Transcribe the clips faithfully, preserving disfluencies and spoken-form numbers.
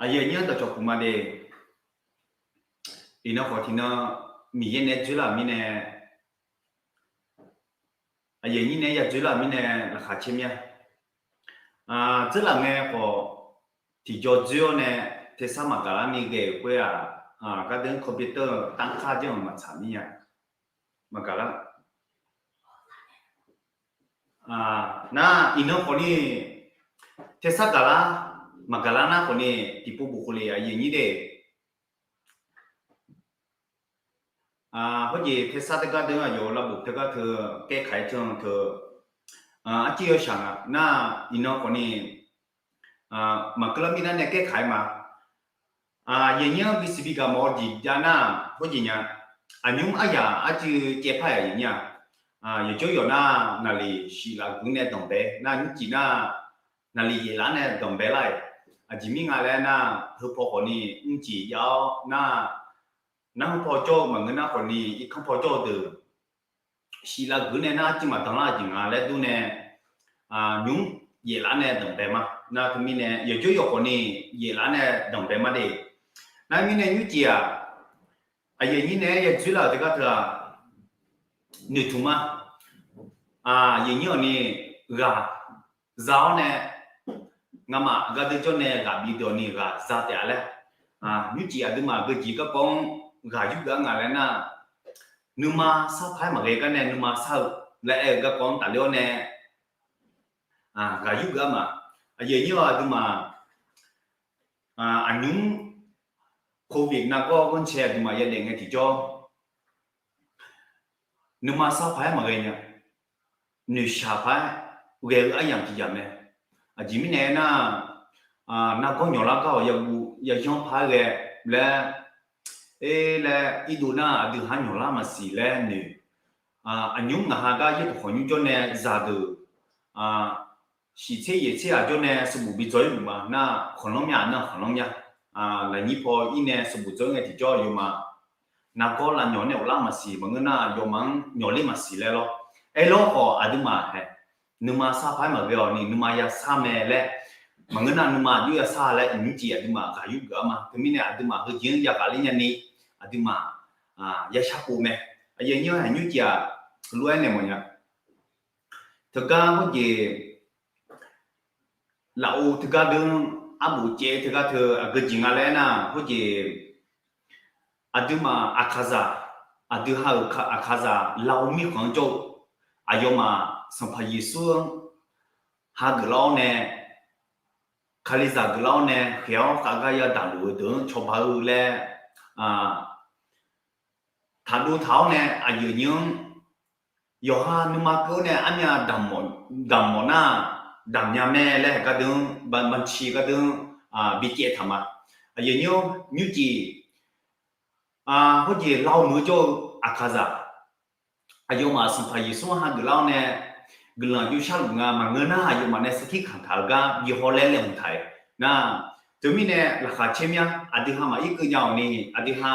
Aqyuif aqnyir-anr dawqcawq puq ma de. Iqnan khawf tiqnan Miqyaer nae dzoerlar-euq mirnae, aqyuif aqnyir nae ya dzoerlar-euq mirnae laqkhaq caer mir-a. Dzeurlaf ngae khawf, tiqjaw dzoer-awr nae tersar maqgaqlar ni ghae-euq khoer-aq, gardeuv-anr computer-eu tarkar janr-euq maqtsaq mir-a. Maqgaqlar. Nar iqnan khawfni, tersar gaqlar maqgaqlar nar khawfni tiqpov bof khawf le aqyuif aqnyir de. Khoerjeq tersar teugar deuq-anr aqyawf-euq lavbof teugar teu, kaerkaq-aer teu-anr teu, arcuiv yawshaq nga nar, iqnan khawfni, maqkeuv lar mirnar nae kaerkaq-aer ma. Aqyuif aqnyir-anr bisiq bigaq mawf-eu jeq jav nar, khoerjeq nya, aqnymr aryaq arcuiv caevpar-aer aqyuif aqnyir-aq, yawqjawr yawq nar, naqliq shif laf guiq nae danqbae nar, nymrcif nar, naqliq yaeflaf nae danqbae lar-iq, aqjeq mir nga laer nar, heupaw khawfni mrcif jav-awr nar, nar heupaw jawr-eu maqngeur nar khawfni irkanr paw jawr-eu deuq shif laf guiq nae nar, arcuiv maqdanq lar-eu jeq nga laer dur nae, nymr yaeflaf nae danqbae ma. Nar teumirnae yawqjawr yawq khawfni yaeflaf nae danqbae ma de. Nar mirnae nymrcif-aq, aqyuif aqnyir nae ya dzoerlar-euq teugar teu-aq, noeqtmq ma. Aqyuif aqnyir-awq ni ghaq za-awr nae, ngamaf gardeuv jawr nae ghaq bideuq-awq ni ghaq za taef-a laer, nymrcif aqduimaf geujeq garkawv-anr ghaq yurgeuf-ar nga laer nar, nuima sarpaq-aer maqghae gar nae nuima sar-eu laer aer-eu garkawv-anr tafler-awr nae, ghaq yurgeuf-ar ma. Aqyuif aqnyir-awq aqduimaf, aqnymr covid nargawr ghanrcae aqduimaf yadaef ngae tiqjawr, nuima sarpaq-aer maqghae nya, noeqshaq paq-aer ghae-eu aryamq tiqjaq mae. Aqjeq mirnae aernar, nargawr nyawqlar gar-awq yaguv yayanr paq-aer ghae laer, er laer irdov nar aqdui ha nyawqlar maqsiq laer noeq. Aqnymr ngaq ha gar yaerbof khawqnymr jawr nae zaqdeuq shiftser yaeftser-aq jawr nae sanqbof bi dzaw-ir luf ma nar, khanqlanr mya nar khanqlanr mya. Lafnyir paw ir nae sanqbof dzaw-ir ngae tiqjawr aqyawfmaf nargawr lavnyawq nae ghoflar maqsiq maqngeur nar, aqyawfmaf-anr nyawqler maqsiq laer lawr. Aerlawr khawf aqduimaf hae, nuima sarpaq-aer maqghae-awq ni nuima yasar mae laer, maqngeur nar nuima aqjox yasar laer iqnymr jeq aqduimaf ghaq yurgeuf-ar ma. Teumirnae aqduimaf heujeq-anr yaghaq ler nyani, aqduimaf yashar pov mae. Aqyuif aqnyir-anr hae nymrcif-aq, lof-aer naeq mawfnya. Teugar khoerjeq lafov teugar deuq-anr arbof caev-eu teugar teu aqgeu jeq nga laer aernar, khoerjeq aqduimaf aqkaqzaq, aqdui ha-euq aqkaqzaq Lao mirkhanq-anr jawr-eu aqyawfmaf Sanqpaq Yeqsur-anr hageuf lar-awr nae, Kalizaq geuflar-awr nae khaeq-awr khav gar yadaq luf-eu deuq-anr cawba-eu laer taqdov taq-awr nae aqyuif aqnyir-anr yawqha nuima keuv-awr nae armyav damq mawf nar, damq nya mae laer haeq gardeuq-anr banqci gardeuq-anr bicaev taq ma. Aqyuif aqnyir-anr nymrcif khoerjeq Lao meuq-eu jawr-eu aqkaqzaq, aqyawfmaf Sanqpaq Yeqsur-anr hageuf lar-awr nae guiqlanq jov sharluf nga maqngeur nar, aqyawfmaf nae sarkir kamq taq-eu gar bi hawlaer laeqhmq taq-euq nar, teumirnae laqkhaq caer mir-a. Aqdui ha maqir keuv nya-awq ni, aqdui ha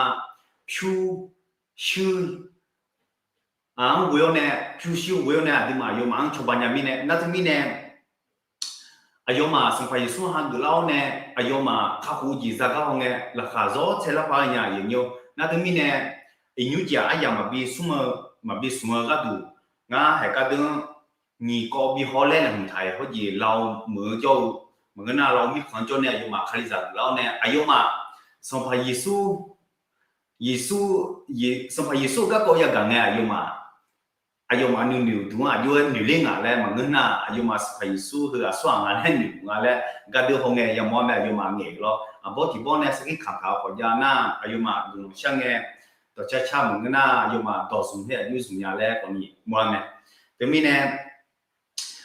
pyurshuir-anr ghoe-awr nae, pyurshuir ghoe-awr nae aqduimaf aqyawfmaf-anr cawba nya mirnae, nar teumirnae aqyawfmaf Sanqpaq Yeqsur hageuf lar-awr nae, aqyawfmaf kakhof-eu jeq zagar haw ngae laqkhaq zawr tsaer lar paq-aer nya aqyuif aqnyir-or. Nar teumirnae iqnymr jeq-aq aryamq maqbi smr-eu, maqbi smq-eu gharduq, ngar haeq gardeuq-anr nyiq kawv bi hawlaer laeqhmq taq-euq khoerjeq Lao meuq-eu jawr-eu, maqngeur nar Lao mirkhanq-anr jawr nae aqyawfmaf Kalizaq geuf lar-awr nae aqyawfmaf Sanqpaq Yeqsur, Yeqsur, Sanqpaq Yeqsur-eu garkawv yagaq ngae aqyawfmaf aqyawfmaf nuinoeq uqduq-anr aqjox-aer noeq ler ngaq laer maqngeur nar, aqyawfmaf Sanqpaq Yeqsur heu aqsur aq nga laer noeq nga laer gardeuq haw ngae yamawr-a mae. Aqyawfmaf ngaeq lawr aqbawr tiqbawr nae sarkir kamq taq-eu khawf jav nar, aqyawfmaf guiqlanq shar ngae dawqcar car maqngeur nar, aqyawfmaf dawq zmq her aqjox zmq nya laer khawf ni mawr-a mae. Teumirnae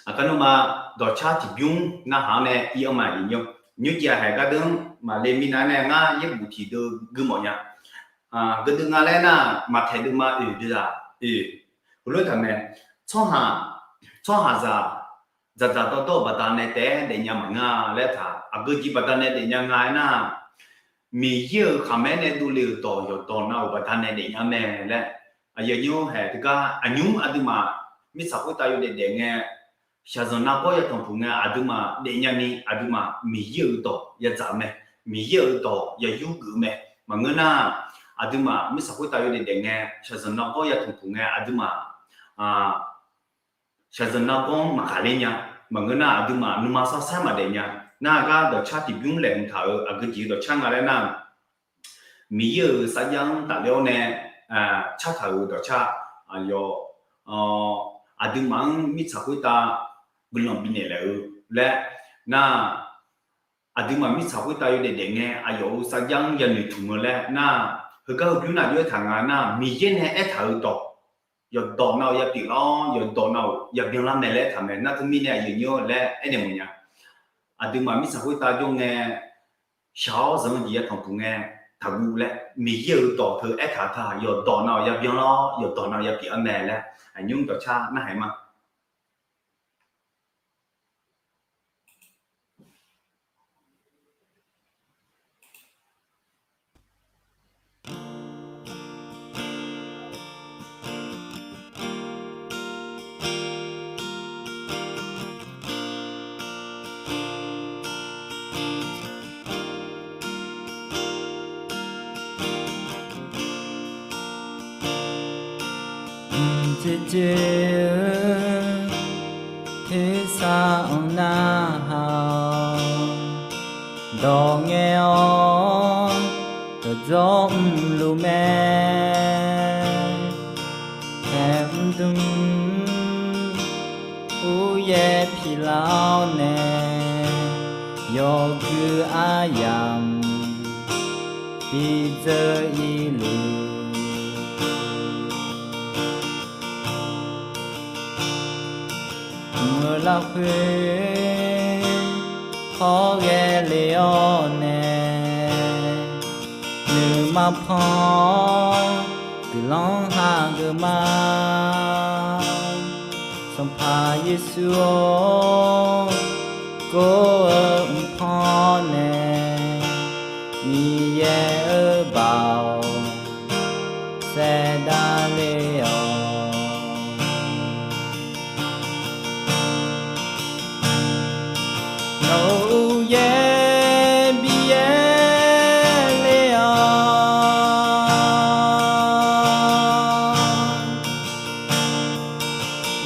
aqkar nmrma dawqcar tiqbymr narhaq-anr nae ir-anr ma iqnymr, nymrcif-aq haeq gardeuq-anr maqle mirnav-aer nae ngar yaerbof tiqdeuv gui mawfnya. Gardeuv nga laer nar, maqtaeq deuvma oeq deuv-aq oeq, heulof-aer taq mae. Tsawrhaq, tsawrhaqzaq dzaqdzaq dawrdawr-euq baqdanae taef-aer daefnya maqngeur-a laer taq, aqgeu jeq baqdanae daefnya nga-aer nar, Miqyaer-euq khaqmae nae dovle-euq dawq yawqdawq nav-euq baqdanae daefnya mae laer, aqyuif aqnyir-or haeq teugar aqnymr aqduimaf mirtsaq khoertav yawdaef daef ngae, shaqzanq nargawr yatanq puq ngae aqduimaf daefnya ni aqduimaf Miqyaer-euq dawq yadzaq mae. Miqyaer-euq dawq ya yurgeuf-eu mae. Maqngeur nar, aqduimaf mirtsaq khoertav yawdaef daef ngae, shaqzanq nargawr ya tanqpuq ngae, aqduimaf shaqzanq nargawr maqghaqler nya. Maqngeur nar, aqduimaf nuima sarsaer maqdaef nya. Nar gar dawqcar tiqbymr laeqhmq taq-euq aqgeu jeq-eu dawqcar nga laer nar, Miqyaer-euq sarjax-anr tafler-awr nae cartaq-euq dawqcar, aqyawf aqduimaf-anr mirtsaq khoertav guiqlanq bifnaeq laf-eu laer nar, aqduimaf mirtsaq khoertav yawdaef daef ngae aqyawf-euq sarjax-anr ya noeqtmq-eu laer nar, heugar heubymr nav jov-aer taq nga nar, Miqyaer nae aertaq-euq dawq yawqdawq nav-euq ya pyeuflar-awr, yawqdawq nav-euq ya byanlar mae laer aertaq mae. Nar teumirnae aqyuif aqnyir-awr laer aernaeq mawf nya. Aqduimaf mirtsaq khoertav jawr ngae, shaq-awr zanq-eu jeq ya tanqpuq ngae, taqguv laer Miqyaer-euq dawq teu aertaq-eu taq, yawqdawq nav-euq ya byanlar-awr, yawqdawq nav-euq ya pyeuf-ar mae laer aqnymr dawqcar narhaq ma. Mqjeq jeq-eu tersar-anr narhaq-awq. Dawq ngae-awr dawqdzawr mrluf mae. Taeq mrdmq uryaer piqlar-awr nae, yawgui aryamq bidzeur irluf. Mq-eu lafkhoer hawr ghae le-awr nae, nuima pan-awr guiqlanq hageuf ma. Sanqpaq Yeqsur-or, gor-eu mqpan nae, Miqyaer-euq baoq saevdav le-awq. Nawq-euq uqyaer bi yaer le-awq.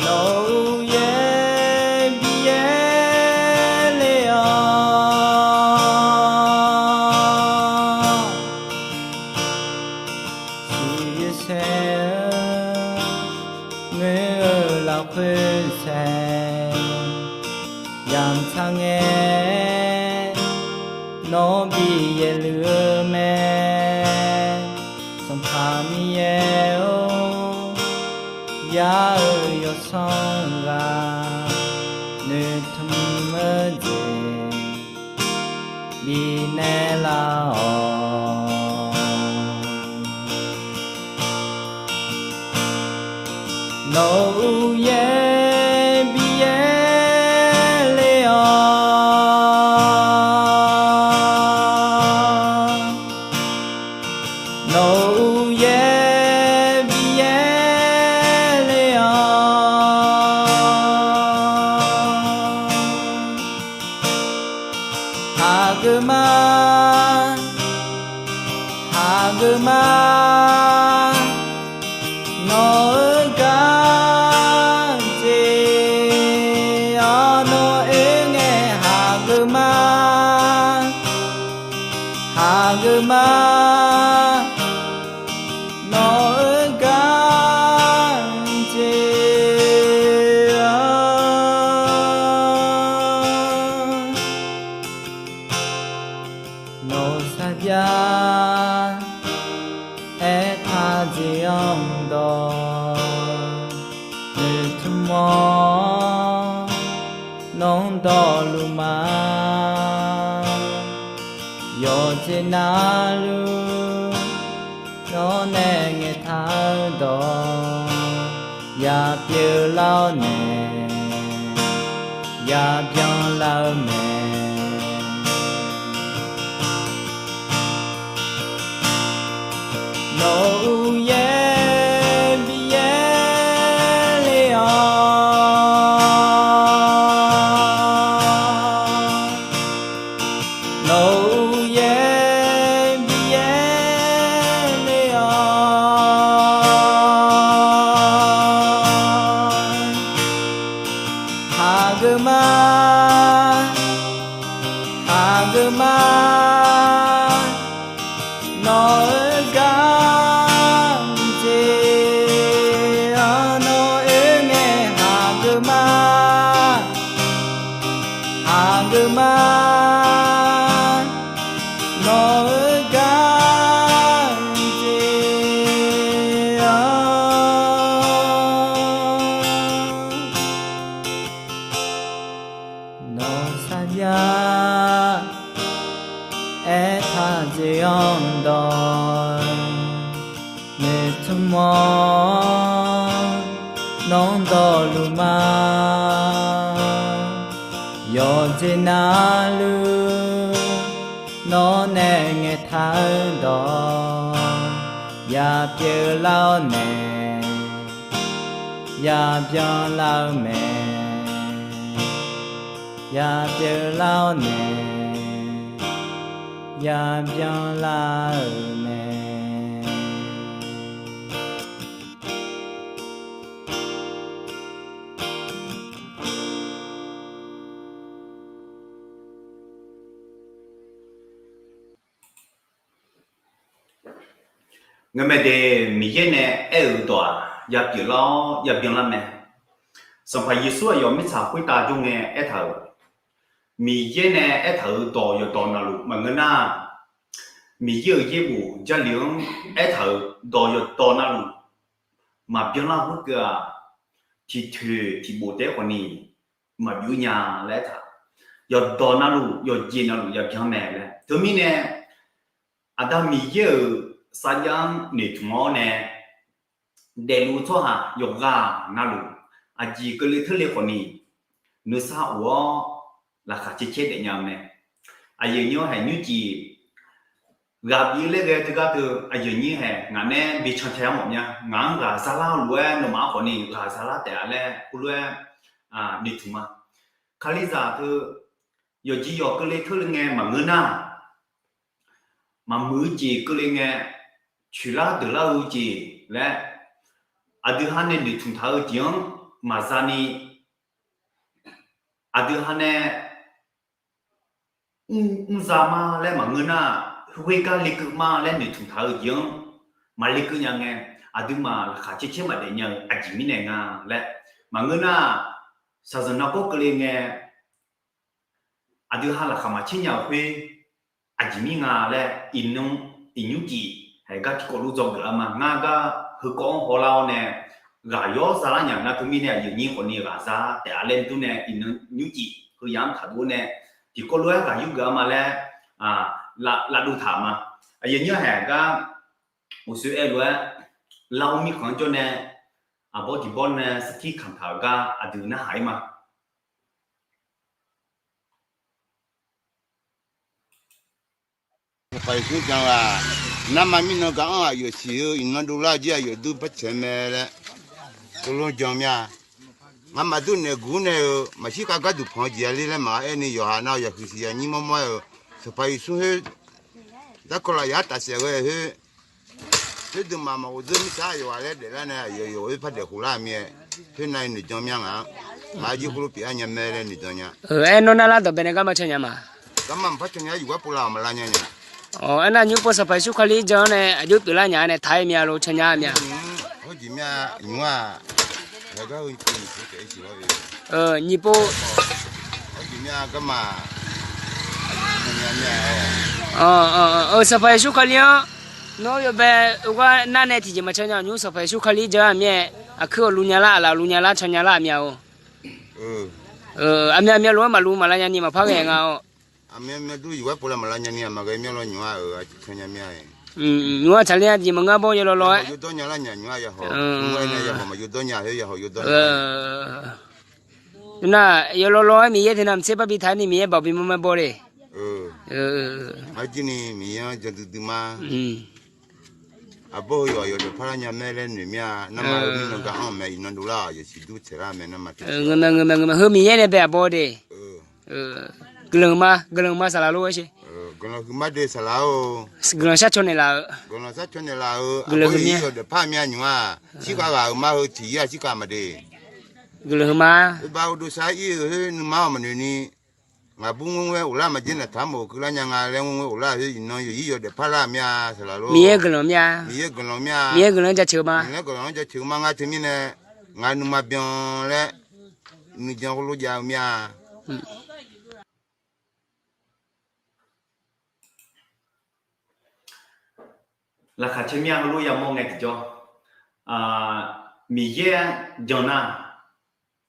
Nawq-euq uqyaer bi yaer le-awq. Siqyoeq saer-eu ngoer-eu lafkhoer saer, yamq tsaq ngae nawr bi yaerluf-eu mae. Sanqpaq Miqyaer-or, yar-euq yawsanr ghaq noeqtmq-eu jeq bifnaeq lar-awq. Nawq-euq uqyaer bi yaer le-awq. Nawq-euq uqyaer bi yaer le-awq. Hageuf ma, hageuf ma, nawq-euq gar jeq-awr nawr oe ngae hageuf ma, hageuf ma, nawq-euq gar jeq-awr nawq-euq sarjax aertaq jeq-anr dawq noeqtmq-awr nawr dawqluf ma. Yawqjeq navluf nawr nae ngaeqtaq-eu dawq ya pyeuflar-awr nae, ya byanlar-eu mae. Nawq-euq uqyaer bi yaer le-awq. Nawq-euq uqyaer Gaq-eu jeq-anr nawq oe ngae hageuf ma, hageuf ma, nawq-eu gaq-eu jeq-anr. Nawq sarjax aertaq-eu jeq-anr dawq, noeqtmq-awr nawr dawqluf ma. Yawqjeq navluf nawr nae ngaeqtaq-eu dawq, ya pyeuflar-awr nae, ya byanlar-eu mae. Ya pyeuflar-awr nae, ya byanlar-euq mae. Ngeurmae de, Miqyaer nae aer-euq dawq-aq, ya pyeuflar-awr ya byanlar mae. Sanqpaq Yeqsur aqyawf mirtsaq khoertav jawr ngae aertaq-euq, Miqyaer nae aertaq-euq dawq yawqdawq navluf maqngeur nar, Miqyaer-euq yaerbof Jarlif-anr aertaq-euq dawq yawqdawq navluf maqbyanlar khoerkeuv-aq, tiqtoeq tiqbof taef-aer khawfni maqbif nya laer aertaq. Yawqdawq navluf yawqjeq navluf ya byan mae laer. Teumirnae Aqda Miqyaer-euq sarjax-anr noeqtmq-awr nae daefluf-eu tsawrhaq yawqghaq navluf aqjeq keuvle teurle khawfni nuisar of-awr laqkhaq caer caer daefnya-eu mae. Aqyuif nyir-anr haeq nymrcif ghaq bif-eu laer ghae teugar teu aqyuif nyir haeq ngaq nae bi can tae-aer mawf mya. Ngaq-anr ghaq zalar-eu lof-aer nawmaf-anr khawfni ghaq zalar taef-a laer khoerlof-aer noeqtmq ma. Kalizaq teu yawqjeq yawq keuvle teurle ngae maqngeur nar, maqmuiq-eu jeq keuvle ngae, coeqlar deuqlar-eu jeq laer, aqdui ha nae noeqtmq taq-eu jeq-anr maqza ni, aqdui ha nae mr, mrza ma laer maqngeur nar, khoergar lekeuv ma laer noeqtmq taq-eu jeq-anr maqlekeuv nya ngae, aqduimaf laqkhaq caer caer maqdaef nya-eu aqjeq mirnae nga laer maqngeur nar, shaqzanq nargawr keuvle ngae, aqdui ha laqkhaq maqcaer nya-euq khoer aqjeq mir nga laer iqnan iqnymr cif haeq gar tiqkawv lof dzawgeuf-a ma. Ngar gar heukawv-anr hawlar-awr nae ghaq yawr zalar nya nar teumirnae aqyuif nyir khawfni ghaq za taef-a laer dur nae iqnan nymr cif heuya-anr taqdov-awr nae tiqkawv lof-aer ghaq yurgeuf-a ma laer lavdov taq ma. Aqyuif nyir haeq gar uqsoer aer lof-aer lar-awr mirkhanq-anr jawr nae aqbawr tiqbawr nae sarkir kamq taq-euq gar aqdui narhaq-ir ma. Sanqpaq Yeqsur jan-aq, narma mirnan gar-anr aqyawf siq-eu iqnan dovlar jir aqyawf dur par caeq mae laer, tuvlor jan mir-a. Ngamaf durnaeq gur nae-euq maqshir khav gar duqpanq-eu jeq-a ler laer maqaer ni yawqha nar-eu yawhuiq siq yanyir mawrmawr-aer-euq Sanqpaq Yeqsur khoer darkawv lafyaq-anr tafsaef ghae khoer, khoerdeuq maqmaq ghofdzeur mirtsaq yawqghaq laer daeflar nae aqyawf yawq-aer par daef khoflar mir-aer, khoernav noeqjan mya ngaq-anr, aqjir khoerlof pyeuf-a nya mae laer noeqjan nya. Aer nawr narlar dawqbae nae garma can nya ma. Garma maqpar can nya, yuf gar pov la-awq maqlar nya nya. Awq, aernar nymr pov Sanqpaq Yeqsur Kali jan-anr nae aqjox pyeuflar nya nae taq-aer mya lo can nya mya. Hawr jeq mya nymr-aq, heugar heu nyiq pov nyiq pov taef-aer siq lawr-eu. Nyiq pov. Hawr jeq mya garma, mya mya-awq. Sanqpaq Yeqsur Kali-anr nawr yawbae ogar nar nae tiqjeq maqcan nya nymr Sanqpaq Yeqsur Kali jan-anr aqmir-aer aqkuir-awq lu nya lar, aqlaf lu nya lar, can nya lar aqmya-or. Aqmya aqmya lof-aer maqlu maqlar nya ni maqpar ghae nga-awr. Aqmya aqmya dur yuf gar pov la maqlar nya ni aqma ghae mya lawr nymr-a-euq aqjeq can nya mya-aer. Nymr-aq taqler-a jeq maqngeur bawr yawlawr lawr-aer. Yawdawr nya lar nya nymr-a yahawq. Nymr-aer nae yahawq maqyawdawr nya khoer yahawq yawdawr nya. Nar yawlawr lawr-aer Miqyaer teu navmaqtser barbi taq-aer ni Miqyaer baoq bimawr mae bawr le. Arjir ni Miqyaer-anr jan duidui ma. Aqbawr heu yawqha yawq dawqpar lar nya mae laer noeq mir-a. Narma heu mirnan gar-anr mae iqnan dovlar-awq yawsiq dur tsaeq lar mae narma teu. Ngeur mae ngeur mae ngeur mae heu Miqyaer nae bae aqbawr de. Guiqlanq ma guiqlanq ma saqlaq lor-aer sher. Guiqlanq huiqma de saqlaq-or. Guiqlanq shar caw naeqlaf-eu. Guiqlanq shar caw naeqlaf-eu. Aqbawr heu yawq dawqpar mya nymr-aq shirkhav ghaq-euq ma heu tiq yir-aq shirkhav maqde. Guiqlanq huiqma. Oebav uqduq sar ir-euq khoer nuima-awq maqnoeq ni. Ngaqbur ngoerngoer ghoflar maqjer naeqtaq-anr mawf-euq keuvlar nya nga laer ngoerngoer ghoflar-euq khoer iqnan yawqhir yawdaef parlar-euq mir-a saqlaq lor. Miqyaer-euq guiqlanq mir-a. Miqyaer-euq guirlanq mir-a. Miqyaer-euq guiqlanq-anr jaceuq ma. Miqyaer-euq guiqlanq-anr jaceuq ma nga teumirnae, ngaq nuima byan laer nuijan khoerlof jav-eu mir-a. Laqkhaq caer mir-a heulof yamawr ngae tiqjawr, Miqyaer-anr jan nar,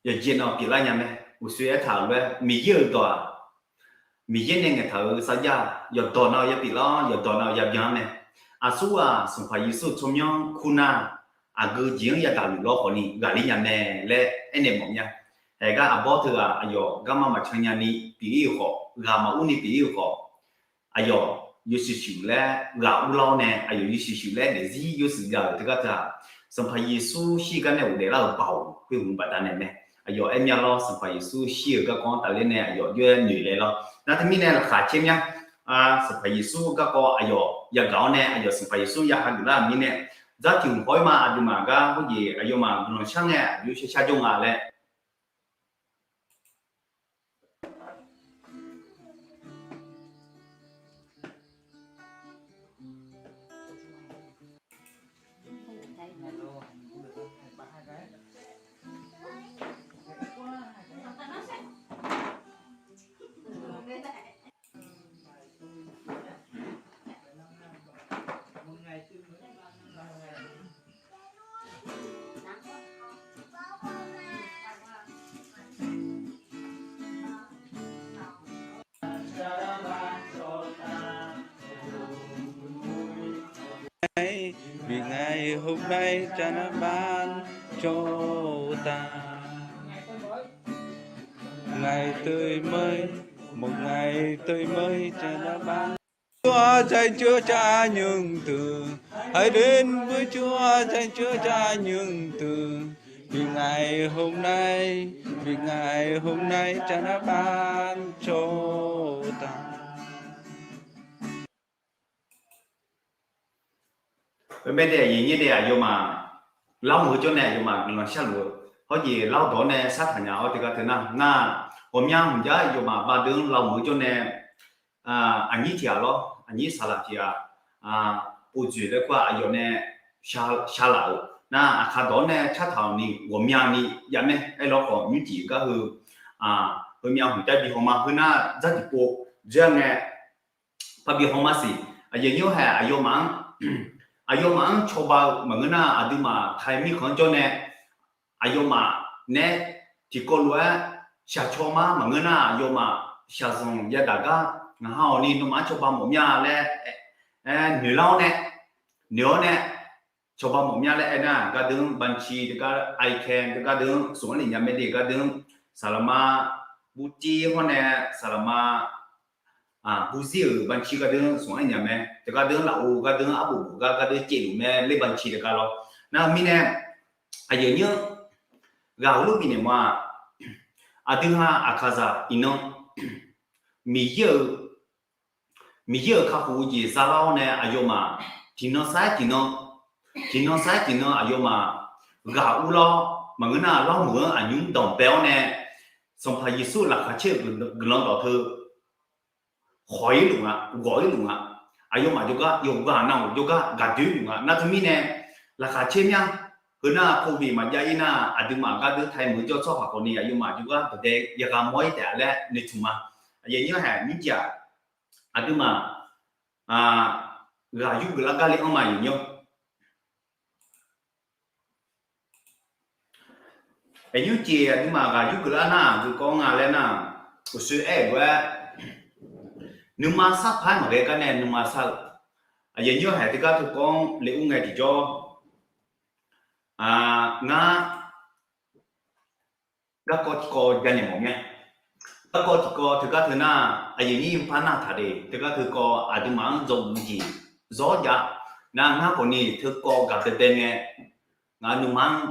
yawqjeq nan pyeuflar nya mae. Uqshoe aertaq-euq lof-aer Miqyaer-euq dawq-aq, Miqyaer nae ngaeqtaq-euq sarjax yawqdawq nav-eu yapyeuf lar-awr yawqdawq nav-eu yabyan-anr mae. Aqsurghaq Sanqpaq Yeqsur tsawrmyanr kur nar, aqgeu jeq-anr yadaq luf lawr khawfni ghaqler nya mae laer aernaeq mawf nya. Haeq gar aqbawr teughaq aqyawf garma maqcan nyani pyeuf-ir-euq khawf, ghaq maqur ni pyeuf-ir-euq khawf, aqyawf yawshuif shuif laer ghaq urlar-awr nae aqyawf yawshuif shuif laer daefzir yawshuif jav-euq teugar teu-aq, Sanqpaq Yeqsur shir gar nae ghofdaef lar-euq baoq khoer hmq baqdanae mae. Aqyawf aer mya lawr, Sanqpaq Yeqsur shir-euq garkawv-anr tafler nae aqyawf jov-aer noeq laeq lawr. Nar teumirnae laqkhaq caer mya, Sanqpaq Yeqsur garkawv aqyawf yagaq-awr nae aqyawf Sanqpaq Yeqsur ya hageuf lar-euq mirnae, dzartiq mq haw-ir ma. Aqduimaf gar khoerjeq aqyawfmaf guiqlanq shar ngae aqjox shar shar jawr nga laer Vì ngày hôm nay cho nó ban cho ta. Ngày tươi mới, một ngày tươi mới cho nó ban. Chúa dạy Chúa cha những từ, hãy đến với Chúa dạy Chúa cha những từ. Vì ngày hôm nay, vì ngày hôm nay cha nó ban cho ta. Khoermirnae aqyuif aqnyir nae aqyawfmaf lar meuq-eu jawr nae aqyawfmaf guiqlanq sharluf-eu, hawr jeq lar-awr dawq-awr nae shartaq nya-awr teugar teu nar, nar ghawqmya hmq jar aqyawfmaf bardeuv-anr lar meuq-eu jawr nae, aqnyir tiq ghaq lawr, aqnyir saqlaq tiq ghaq, povdzoeq laer kur-aq aqyawf nae sharlaf-euq nar, aqkaq dawq-awr nae shartaq-awq ni ghawqmyani jav mae. Aerlawr khawf nymrcif gar heu, heumyav hmq jar bi haw ma. Heu nar dzartiq pov dzoer-a ngae, par bi haw ma siq. Aqyuif aqnyir haeq aqyawfmaf-anr, aqyawfmaf-anr cawba-eu maqngeur nar, aqduimaf taiq mirkhanq-anr jawr nae aqyawfmaf nae tiqkawv lof-aer shaqcaw ma maqngeur nar, aqyawfmaf shaqzanq yadaq gar ngaq ha-awq ni nawmaf-anr cawba mawf mya laer noeq lar-awr nae, noeq-awr nae cawba mawf mya laer aernar, gardeuv-anr banci teugar, iCash teugar deuv-anr smq-anr lef nya mae de, gardeuv-anr saqlaqma burcir hawr nae saqlaqma burzir-euq banci gardeuv-anr smq-anr lef nya mae. Teugar deuv-anr lafov gardeuv-anr arbof bof gar gardeuv caevluf mae ler banci teugar lawr. Nar mirnae aqyuif aqnyir ghaq heulof bifnaeq ma-aq, aqdui ha aqkaqzaq iqnan Miqyaer-euq Miqyaer-euq kakhof-eu jeq zalar-awr nae aqyawfmaf tiqnan sar-aer tiqnan, tiqnan sar-aer tiqnan aqyawfmaf ghaq urlar-awr maqngeur nar, lar meuq-anr aqnymr danqbae-awr nae Sanqpaq Yeqsur laqkhaq caer-euq guiqlanq dawqteu khawq-ir luf nga, ghawq-ir luf nga. Aqyawfmaf jawrgar yawqghaq nav-euq jawrgar gaqdoer luf nga. Nar teumirnae laqkhaq caer mya. Heu nar covid maqjav-ir nar, aqduimaf gardeuv taiq meuq jawr tsawrhaq khawf ni aqyawfmaf jawrgar dawqdae yaghaq mawr-ir taef-a laer noeqtmq ma. Aqyuif aqnyir haeq nymrcif-aq, aqduimaf ghaq yurgeuf lar gar le-anr ma aqyuif aqnyir. Aqyuif aqnyir jeq aqduimaf ghaq yurgeuf lar nar, aqgeu kawv-anr nga laer nar, uqshoe aer-euq lof-aer, nuima sarpaq-aer maqghae gar nae nuima sar-eu, aqyuif aqnyir haeq teugar teukawv-anr le-ur ngae tiqjawr, ngar garkawv tiqkawv janaeq mawf mya. Garkawv tiqkawv teugar teu nar, aqyuif aqnyir par nar taq de, teugar teukawv aqduimaf-anr dzawgeuf jeq zawr jav nar, ngar khawf ni teukawv gaq baebae ngae, ngaq nuima-anr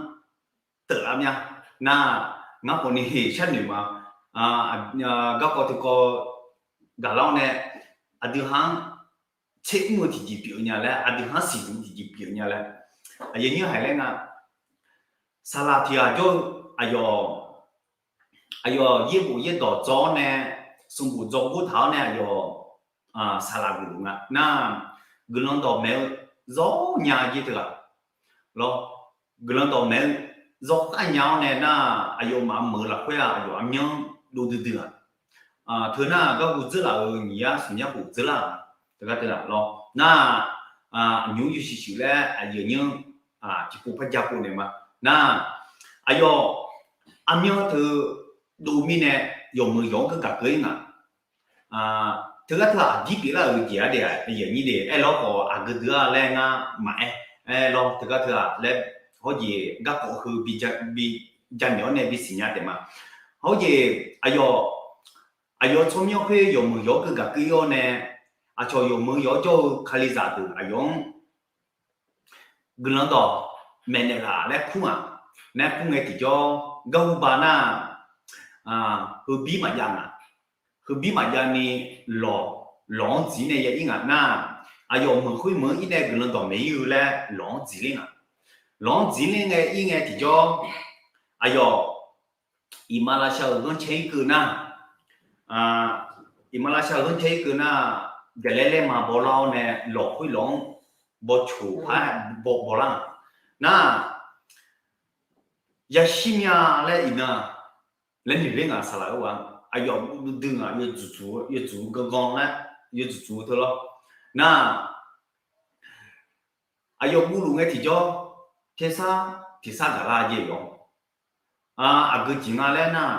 teuflar mya. Nar, ngar khawf ni sharnoeq ma. Garkawv teukawv gaqlar-awr nae aqdui ha-anr tser mr-eu tiqjeq pyeuf-eu nya laer, aqdui ha-anr siqduq tiqjeq pyeuf-eu nya laer, aqyuif aqnyir haeq laer nga. Saqlaq tiq ghaq jawr-eu aqyawf, aqyawf yaerbof yaerdawq dzaw-awr nae sanqbof dzawrgor taq-awr nae aqyawf saqlaq geuf-euq nga nar, guiqlanq dawqmaeq-eu zawr nya jeq teughaq lawr. Guiqlanq dawqmaeq-eu zawr khav nya-awr nae nar, aqyawfmaf meuq-eu lafkhoer-aq aqyawf aqmyanr dov duidui-aq, teu nar garhu dzeurlaf-euq nyiq yar smq yar khof dzeurlar-aq, teugar teughaq lawr nar, aqnymr yawshuif shuif laer aqyuif aqnyir tiqpov par ja pov naeq ma nar, aqyawf aqmyanr teu dov mirnae yawqmeuq yawq-anr keuv gaq keuv-ir nga. Teugar teughaq aqdir pyeuflar-euq jeq-aq de, aqyuif aqnyir de, aerlawr khawf aqgeu dui-a laer ngar maqaer, aerlawr teugar teughaq laer hawr jeq garkawv heu bi janaeq-awr nae bisiq nya taef ma. Hawr jeq aqyawf, aqyawf tsawrmyanr khoer yawqmeuq yawq-anr keuv gaq keuv-ir-awr nae, aqcawq yawqmeuq yawq-anr jawr-eu kalizaq deuq aqyawf-anr guiqlanq dawqmaeq naeqlaf laer kur-aq, nae kur ngae tiqjawr garhu ba nar, heubir maqjav ngaq. Heubir maqjav ni lawq, lawq-anr dziq nae ya ir ngaq nar, aqyawf meuq khoer meuq-anr ir nae guiqlanq dawqmaeq ir-eu laer lawq-anr dziq ler ngaq. Lawq-anr dziq ler ngae ir ngae tiqjawr, aqyawf iqmalavshav-euq ghanrcae ir keuv nar, iqmalavshav-euq ghanrcae ir keuv nar, jaqlaer laer ma bawlar-awr nae lawq khoer lawq-anr bawcoq par bawlar-aq nar, yashir mya laer iqnan laer noeq ler ngaq saqlaq-eu ghaq, aqyawf duidui ngaq, yawdzuq gangan laer yawdzuq teu lawr nar, aqyawf guvluf ngae tiqjawr tersar tiqsar gaqlar jeq yawq. Aqgeu jeq nga laer nar,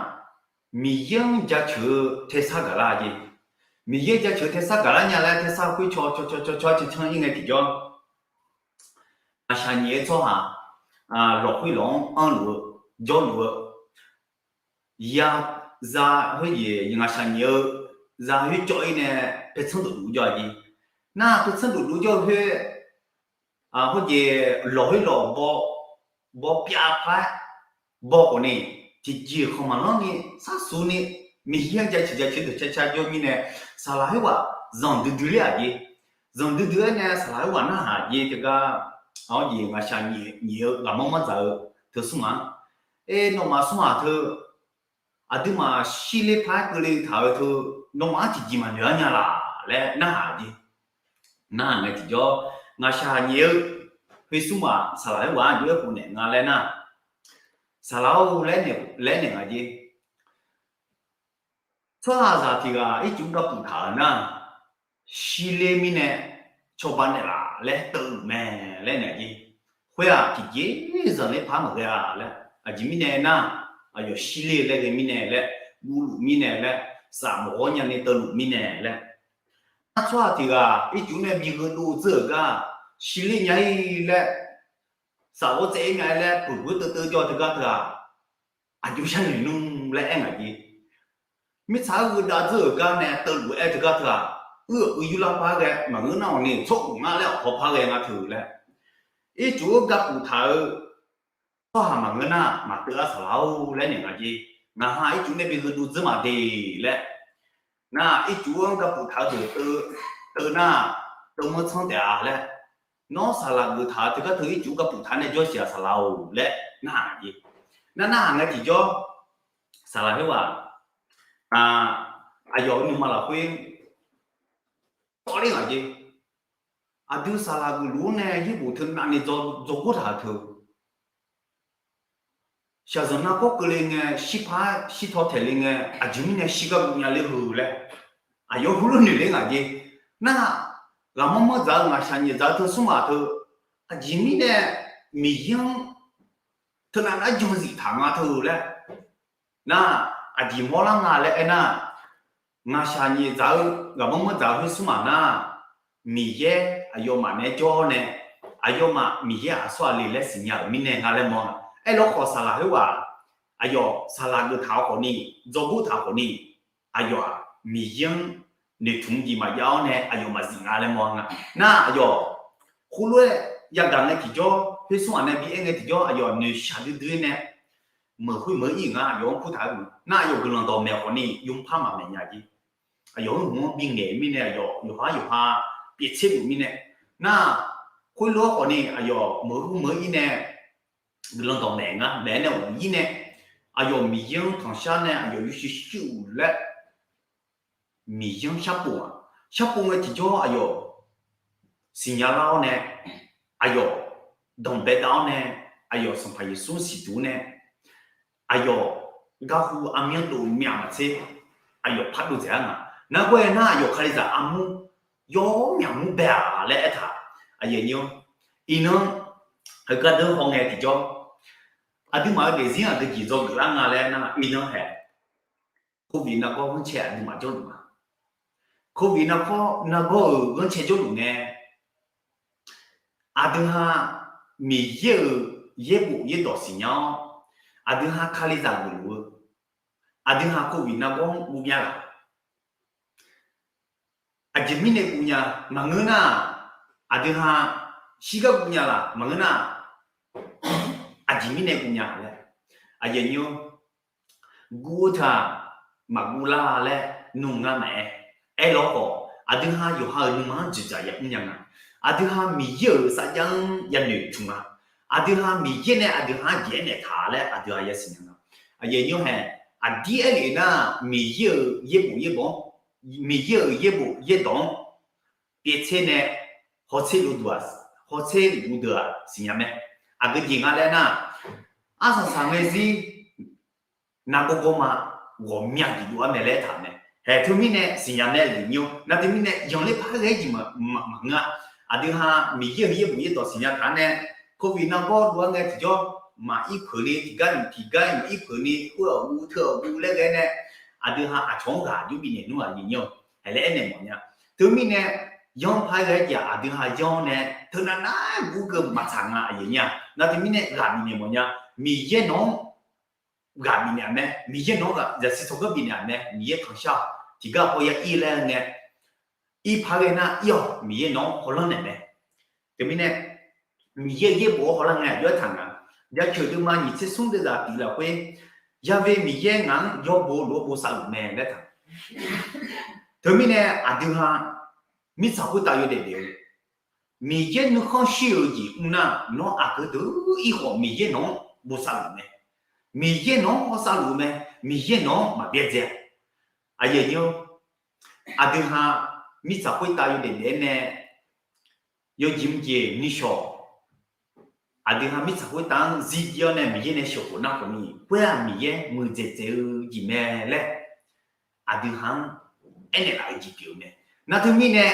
Miqyaer-anr jaceuq-eu tersar gaqlar jeq. Miqyaer jaceuq-eu tersar gaqlar nya laer tersar khoer caw caw caw caw caw cancan ir ngae tiqjawr, ngaqshaq nyaef-eu tsawrhaq lawq khoer lawq-anr anrluf-eu jawrluf-eu ya za khoer jeq ngaqshaq nyaef-eu za khoer cawv ir nae paertsanr dofduf jawr-a jeq. Nar paertsanr dofduf jawr-eu khoer, khoer jeq lawq khoer lawq baw, baw pyav par-aer baw khawf ni, tiqjeq-iq khanq maqlanr ni sharsuq ni, Miqyaer-anr jaceuq jaceuq deuq car car jawr mirnae, saqlaq khoerghaq zanqdui dui ler-aq jeq. Zanqdui dui-aer nae saqlaq khoerghaq narhaq jeq teugar, aqjeq ngaqshaq nyaef-eu ghaqmanr manr dzaq-eu teu smr ma. Aer, nawmaf smr-aq teu aqduimaf shirler par-aer keuvle taq-eu teu, nawmaf-anr tiqjeq maqnoeq-ar nya laf laer narhaq jeq. Narhaq ngae tiqjawr, ngaqshaq nyaef-eu khoer smr-aq saqlaq khoerghaq-anr jov-aer khofnaeq nga laer nar, saqlaq-or laer naeq nga jeq. Tsawrhaqzaq tiq ghaq ircuf gapuf taq-euq nar, shirler mirnae cawba naeqlaf laer teuvluf mae laer naeq jeq. Khoer-aq tiqjeq zanqler par maqghae-a laer, aqjeq mirnae nar, aqyawf shirler laer ghae mirnae laer, guvluf mirnae laer, saf mawq ghawr nyani teuvluf mirnae laer. Nar tsawrhaq tiq ghaq ircuf nae bi gheudov dzeur-euq gar, shirler nya-ir laer, saf ghawr tsaev-ir nya-ir laer peuqbuir teuvteuv jawr-eu teugar teu-aq, aqjox sharnoeq nmr laer aer ngaq jeq. Mirtsaq-anr gheudav dzeur-euq gar nae teuvluf-aer teugar teu-aq, uir-euq uiq yurlar par ghae maqngeur nar-awq ni tsawrkhof ngar laer awq haw par ghae nga teu laer, ircuf-anr gapuf taq-eu tsawrhaq maqngeur nar maqteuv-ar saqlaq-or laer naeq nga jeq. Ngaq ha ircuf nae bi gheudov dzeur maqde laer, nar ircuf-anr gapuf taq-eu deuq teuv nar, teuv manr tsanr taef-a laer, nawr saqlaq geuf taq-eu teugar teu ircuf gapuf taq nae jawr siq-aq saqlaq-or laer narhaq jeq. Nar narhaq ngae tiqjawr, saqlaq khoerghaq aqyawf-euq nuima lafkhoer tawvler ngaq jeq. Aqdui saqlaq geufluf-anr nae yaerbof teu navni dzawgor taq-euq teu, shaqzanq narkawr keuvle ngae, shirpar shirtaw taeq le ngae, aqjeq mirnae shirgar guv nya ler heu laer, aqyawf heulof noeq ler ngaq jeq. Nar, ghaqmanr manr dzaq-eu ngaqshaq nyaef dzaq-eu teu smr maq teu, aqjeq mirnae Miqyaer-anr teunav nar jan zif taq nga teu laer, nar, aqjeq mawrlar nga laer aernar, ngaqshaq nyaef dzaq-eu ghaqmanr manr dzaq-eu khoer smr maq nar, Miqyaer aqyawfmaf naeq-aer jawr-awr nae, aqyawfmaf Miqyaer aqsur aqli laer siqnya-euq mirnae nga laer mawr-a. Aerlof khawf saqlaq khoerghaq, aqyawf saqlaq geuf taq-awr khawfni, dzawgor taq-awr khawfni, aqyawf-aq Miqyaer-anr noeqtmq jeq maqjav-awr nae aqyawf maqzif nga laer mawr-a nga. Nar aqyawf khoerlof-aer yagaq ngae tiqjawr, khoer smr maq nae bi aer ngae tiqjawr, aqyawf noeqshaq duidui nae meuq khoer meuq-ir nga, aqyawf-anr kurtaq-eu nar, aqyawf guiqlanq dawqmaeq khawfni yawpar maqmaeq nya jeq. Aqyawf-anr hmq-anr bingaeq mirnae, aqyawf yawqhar yawqha pyeftser luf mirnae, nar, khoerlof-aer khawfni aqyawf meuq khoer meuq-ir nae guiqlanq dawqmaeq ngar maeq-aer nae uq-ir nae, aqyawf Miqyaer-anr tanqshar nae aqyawf yawshuif shuir-euq laer Miqyaer-anr sharpov-aq, sharpov ngae tiqjawr aqyawf siqnya lar-awr nae, aqyawf danqbae dav-awr nae, aqyawf Sanqpaq Yeqsur-anr siqduq-awr nae, aqyawf garhu armyanr dov myaf maqtser, aqyawf pardov dzaeq-ar nga. Nargawr aernar, aqyawf Kalizaq armur yawr myaqmur bae-aq laer aertaq. Iqnan, heugar deuq hawngae tiqjawr, aqduimaf-euq daefzir aqdui jeq dzawgeuf lar nga laer nar, iqnan hae, Covid nargawr ghanrcae aqduimaf jawrluf ma. Covid nargawr, nargawr-euq ghanrcae jawrluf ngae, aqdui ha Miqyaer-euq yaerbof yaerdawq siqnya-awr, aqdui ha Kalizaq geufluf-eu, aqdui ha Covid nargawr-anr guv mya laq? Aqjeq mirnae guv nya maqngeur nar, aqdui ha shirgar guv nya laq maqngeur nar, aqjeq mirnae guv nya laer, aqyuif aqnyir-or, guv-eu taq maqguv lar laer nmr ngar maqaer. Aerlawkhawf, aqdui ha yawqha-euq nuima-anr dzoeqdzaq yamr nya nga. Aqdui ha Miqyaer-euq sarjax-anr yanoeq tmq nga. Aqdui ha Miqyaer nae aqdui ha-anr jeq aernaeq taq laer aqdui ha yasiq nya nga. Aqyuif aqnyir-or hae, aqdir aerlef nar, Miqyaer-euq yaerbof yaerdawq-anr, Miqyaer-euq yaerbof yaerdawq-anr pyaevtser nae hawtser luf deuq-aq, hawtser luf deuq-aq siqnya mae. Aqgeu jeq nga laer nar, arsaq saq ngae zir nargawr gawrma ghawqmya jeq dov-ar mae laer taq mae. Haeq teumirnae siqnya mae, aqyuif aqnyir-or, nar teumirnae yanqler par ghae-aer jeq maqngeur-a. Aqdui ha Miqyaer-euq yaerbof yaerdawq siqnya taq-ar nae, Covid nargawr dov-ar ngae tiqjawr, maqir peuq ni tiqgar nmq tiqgar maqir peuq ni khoer-awq guv teu-awq guv laer ghae nae, aqdui ha aqcawq-anr ghaq jawr bifnaeq nmr-aq, aqyuif aqnyir-or, haeq laer aernaeq mawf nya. Teumirnae yanr par ghae-aer jeq aqdui ha yanr nae teunav nar guv keuv maqtsaq nga, aqyuif aqnyir-aq. Nar teumirnae ghaq bifnaeq mawf nya. Miqyaer nawq-anr ghaq bifnaeq-aq mae, Miqyaer nawq-anr ghaq zaqsiq tsawrganr bifnaeq-aq mae, Miqyaer tanqshar-awq tiqgar paw ya ir laer ngae, ir par ghae nar ir-awq, Miqyaer nawq-anr hawlanr naeq mae. Teumirnae Miqyaer-euq yaerbof-anr hawlar ngae aqjox-aer taq nga. Jaceuq deuvma nyiq tser smr deuvzaq tiq lafkhoer, Ya've Miqyaer ngaq-anr yawbo lof-aer bosav luf mae laer taq. Teumirnae aqdui ha mirtsaq khoertav yawdaef daef-eu, Miqyaer nuikhanr shir-eu jeq mr nar, nawr aqgeu deuq ir khawf Miqyaer nawq-anr bosav luf mae. Miqyaer nawq-anr hawsav luf mae. Miqyaer nawq-anr maqbyaerdzae-a. Aqyuif aqnyir-or, aqdui ha mirtsaq khoertav yawdaef daef-aer nae yawjeq mrjeq nuishawq, aqdui ha mirtsaq khoertav-anr zirjir-awr nae Miqyaer nae sheuqkhof nar khawf ni, khoer-aq Miqyaer muiqdzaeq dzaeq-eu jeq mae laer aqdui ha-anr aernaeq laf-eu jeq pyeuf-eu mae. Nar teumirnae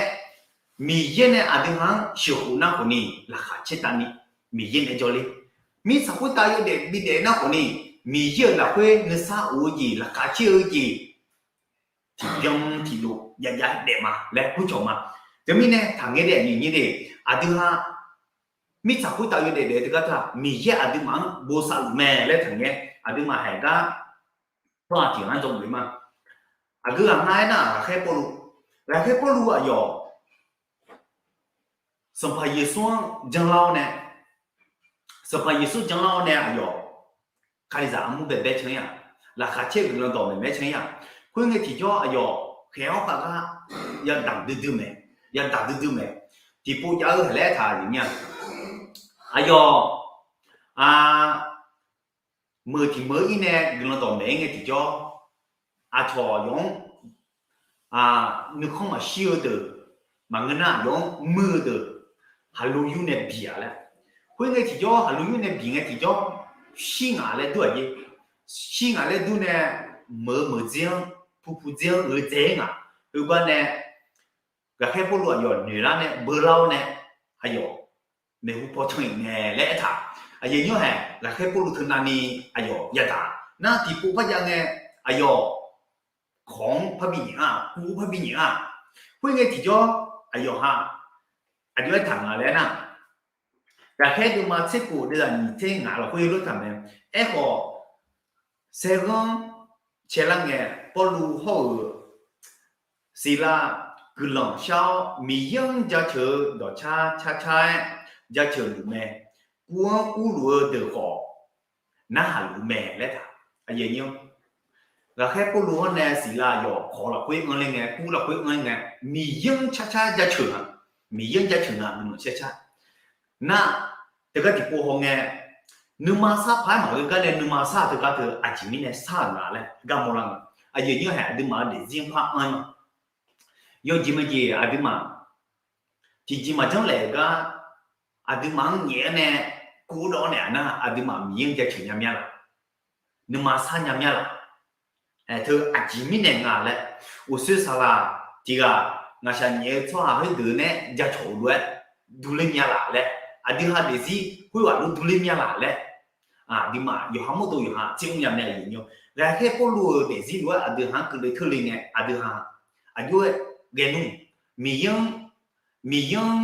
Miqyaer nae aqdui ha-anr sheuqkhof nar khawf ni, laqkhaq caertavni Miqyaer nae jawrler. Mirtsaq khoertav yawdaef bidaef nar khawf ni, Miqyaer-euq lafkhoer nuisar of-eu jeq, laqkhaq caer-eu jeq tiqbyan tiqlof javjav daef ma laer kurcawq ma. Teumirnae taqngaer daef aqnyir de, aqdui ha mirtsaq khoertav yawdaef daef-eu teugar teu-aq, Miqyaer aqduimaf-anr bosav luf mae laer taqngaer, aqduimaf haiq gar tsawrhaq tiq ghaq-anr dzawgeuf ma. Aqgeu ghaq nga aernar, ghaqkhaer Pawrluv, ghaqkhaer Pawrluv aqyawf Sanqpaq Yeqsur-anr janlar-awr nae, Sanqpaq Yeqsur janlar-awr nae aqyawf Kalizaq armur baebae can-ir-aq, laqkhaq caer guiqlanq dawq maeqmaeq can-ir-aq, khoerngae tiqjawr aqyawf khaeq-awr khav gar yadaq duidui mae, yadaq duidui mae. Tiqpov jav-eu haq laer taq-euq nya. Aqyawf, a, meuq tiq meuq-ir nae guiqlanq dawq maeq-ir ngae tiqjawr, aqcawq yawf-anr nuikhanr maqshir-eu deuq, maqngeur nar yawf-anr muir-eu deuq, haqlo yur nae biq-aq laer. Khoerngae tiqjawr haqlo yur nae biq ngae tiqjawr, shir ngaq laer dur-aq jeq. Shir ngaq laer dur nae meuq-eu meuq dzer-anr, pupu dzer-anr gheudzae-ir ngaq. Heugar nae ghaqkhaer Pawrluv aqyawf noeqlar nae beular-awr nae, aqyawf maeqhu paw can-iq nae laer aertaq. Aqyuif aqnyir-or hae, ghaqkhaer Pawrluv teunavni aqyawf yadaq nar tiqpov par jav ngae, aqyawf kawq-anr parbi nyaef-a, kuv-anr parbi nyaef-a. Khoerngae tiqjawr aqyawf ha aqjox-aer taq nga laer nar, ghaqkhaer deuvma tser kof deuvzaq nyiq tser ngaq lafkhoer lof taq mae. Aerkhawf, saerghanr caelar ngae, Pawrluv hawr-euq Siqlav guiqlanq shar-awr, Miqyaer-anr jaceuq-eu dawqcar carcar-aer jaceuq luf mae. Kuv-anr urluf-eu deuq khawf narhaq luf-eu mae laer taq. Aqyuif aqnyir-or, ghaqkhaer Pawrluv-anr nae Siqlav yawf kawq lafkhoer anr ler ngae, kuv lafkhoer anr ler ngae, Miqyaer-anr carcar jaceuq nga. Miqyaer-anr jaceuq nga, guiqlanq carcar. Nar, teugar tiqpov hawngae, nuima sar paq-aer maqgeur gar nae nuima sar-euq teugar teu aqjeq mirnae sar-euq nga laer gar mawrlar nga. Aqyuif aqnyir-or hae, aqduimaf-eu daefzir-anr par anr-ir ma. yawjeq maqjeq aqduimaf tiqjeq maqjanr laef-euq gar, aqduimaf-anr nyaef-awr nae kurdawv-awr naeq-a nar, aqduimaf Miqyaer-anr jaceuq nya mya laf, nuima sar nya mya laf, teu aqjeq mirnae nga laer, uqshoe saqlaq tiq ghaq ngaqshaq nyaef-eu tsawrhaq khoerdeuq nae jacawq-eu lof-aer durler mya laf laer, aqdui ha daefzir khoerghaq lof durler mya laf laer, aqduimaf yawqha mawrdov yawqha tser mr nya mae. Aqyuif nymr, ghaqkhaer Pawrluv-euq daefzir lof-aer aqdui ha-anr keuvle teurle ngae, aqdui ha aqjox-aer ghae nmr, Miqyaer-anr, Miqyaer-anr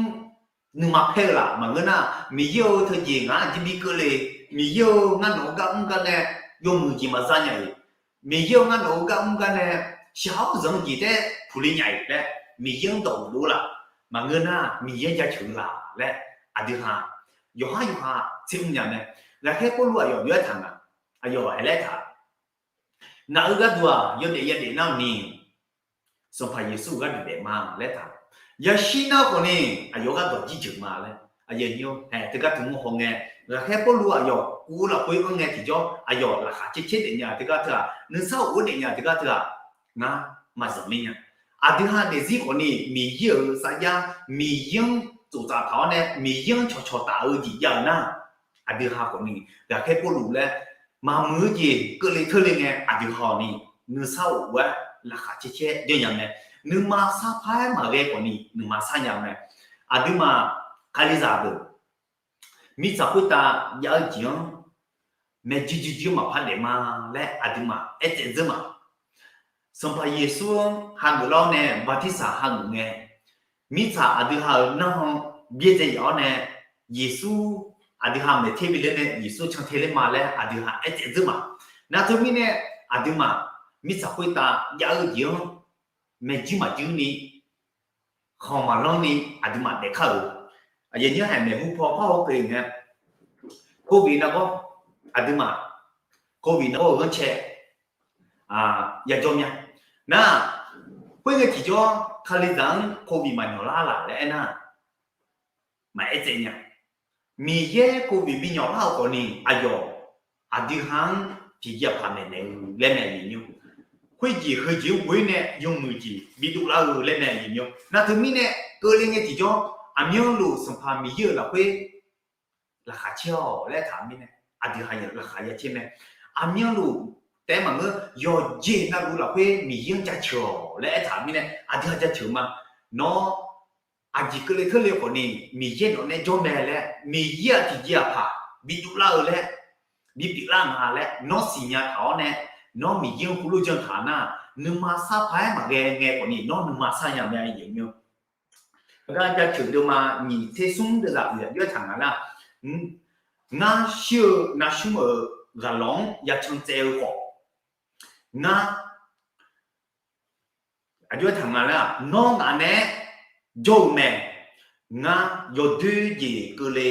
nuima paer-eu laf maqngeur nar, Miqyaer-eu teujeq ngaq-anr aqjeq bi keuvle, Miqyaer-eu ngar nawq-eu gar mr gar nae yawmuiq jeq maqza nya-iq, Miqyaer-eu ngar nawq-eu gar mr gar nae shaq-awr zanq-eu jeq taef puqle nya-iq laer Miqyaer-anr dawq uq dov laf maqngeur nar, Miqyaer-anr jaceuq-eu laf laer, aqdui ha yawqhar yawqha tser mr nya mae. Ghaqkhaer Pawrluv aqyawf jov-aer taq nga, aqyawf aerlaer taq, ngaq-euq gharduq-aq yawdaef yadaef nar-eu ni, Sanqpaq Yeqsur-euq gharduq daef ma laer taq, yashir nar khawf ni aqyawf gharduq jir jeuq ma laer, aqyuif nymr, teugar tmq mr haw ngae, ghaqkhaer Pawrluv aqyawf uv-eu lafkhoer anr ngae tiqjawr aqyawf laqkhaq caer caer daefnya teugar teu-aq, nuisar of-aer daefnya teugar teu-aq, ngar maqzanq ler nya. Aqdui ha daefzir khawf ni Miqyaer-euq sarjax, Miqyaer-anr tsoftsaf taq-awr nae Miqyaer-anr cawqcawq taf-eu jeq jav-eu nar, aqdui ha khawf ni ghaqkhaer Pawrluv laer maqmuiq-eu jeq keuvle teurle ngae, aqdui ha-awq ni nuisar of-aer laqkhaq caer caer janrnya mae. Nuima sarpar-aer maqghae khawf ni nuima sarnya mae. Aqduimaf Kalizaq deuq mirtsaq khoertav jav-eu jeq-anr maeqjir jirjir maqpar daef ma laer aqduimaf aertsaev dzeur ma. Sanqpaq Yeqsur-anr hageuf lar-awr nae bartirsaq hageuf ngae, mirtsaq aqdui ha-euq narhaq byaerdzae yaf-awr nae, Yeqsur aqdui ha maeqter bi ler nae Yeqsur cantae ler ma laer aqdui ha aertsaev dzeur ma. Nar teumirnae aqduimaf mirtsaq khoertav jav-eu jeq-anr maeqjir maqjir ni, khanq maqlanr ni aqduimaf daefkar-euq, aqyuif nymr, haeq maeqhu paw par haw keuvle ngae, Covid nargawr, aqduimaf Covid nargawr-euq ghanrcae yajawr mya. Nar, khoerngae tiqjawr Kalizaq-anr Covid maqnyawq lar laf laer aernar, maqaer tsaev nya. Miqyaer Covid binyawq lar-euq khawf ni aqyawf aqdui ha-anr tiqjeq aqpaq maeqnaeq-eu laer mae, aqyuif nymr. Khoerjeq heujeq-anr ghoer nae yawmuiq jeq bidov lar-eu laer mae, aqyuif nymr. Nar teumirnae keuvle ngae tiqjawr aqmyanluf Sanqpaq Miqyaer-euq lafkhoer laqkhaq caer-awq laer taq mirnae, aqdui ha laqkhaq ya caer mae. Aqmyanluf taef-aer maqngeur, yawqjeq navluf lafkhoer Miqyaer-anr jaceuq-awq laer aertaq mirnae aqdui ha jaceuq ma. Nawr aqjeq keuvle teurle khawf ni Miqyaer nawq nae jawr mae laer, Miqyaer-aq tiqjeq aqpaq bidov lar-eu laer, bipyeuf lar nga laer nawr siqnya taq-awr nae, nawr Miqyaer-anr heulof jan taq nar, nuima sarpar-aer maqghae ngae khawf ni nawr nuima sar nya mae, aqyuif nymr. Heugar jaceuq deuvma nyiq tser smr deuvzaq oeq aqjox-aer taq nga nar, ngar shir-eu navsmr-euq ghaqlawq-anr yacan tsaev-eu khawf, ngar aqjox-aer taq nga nar, nawr ngaq nae jawr-eu mae. Ngar yawdoer jeq keuvle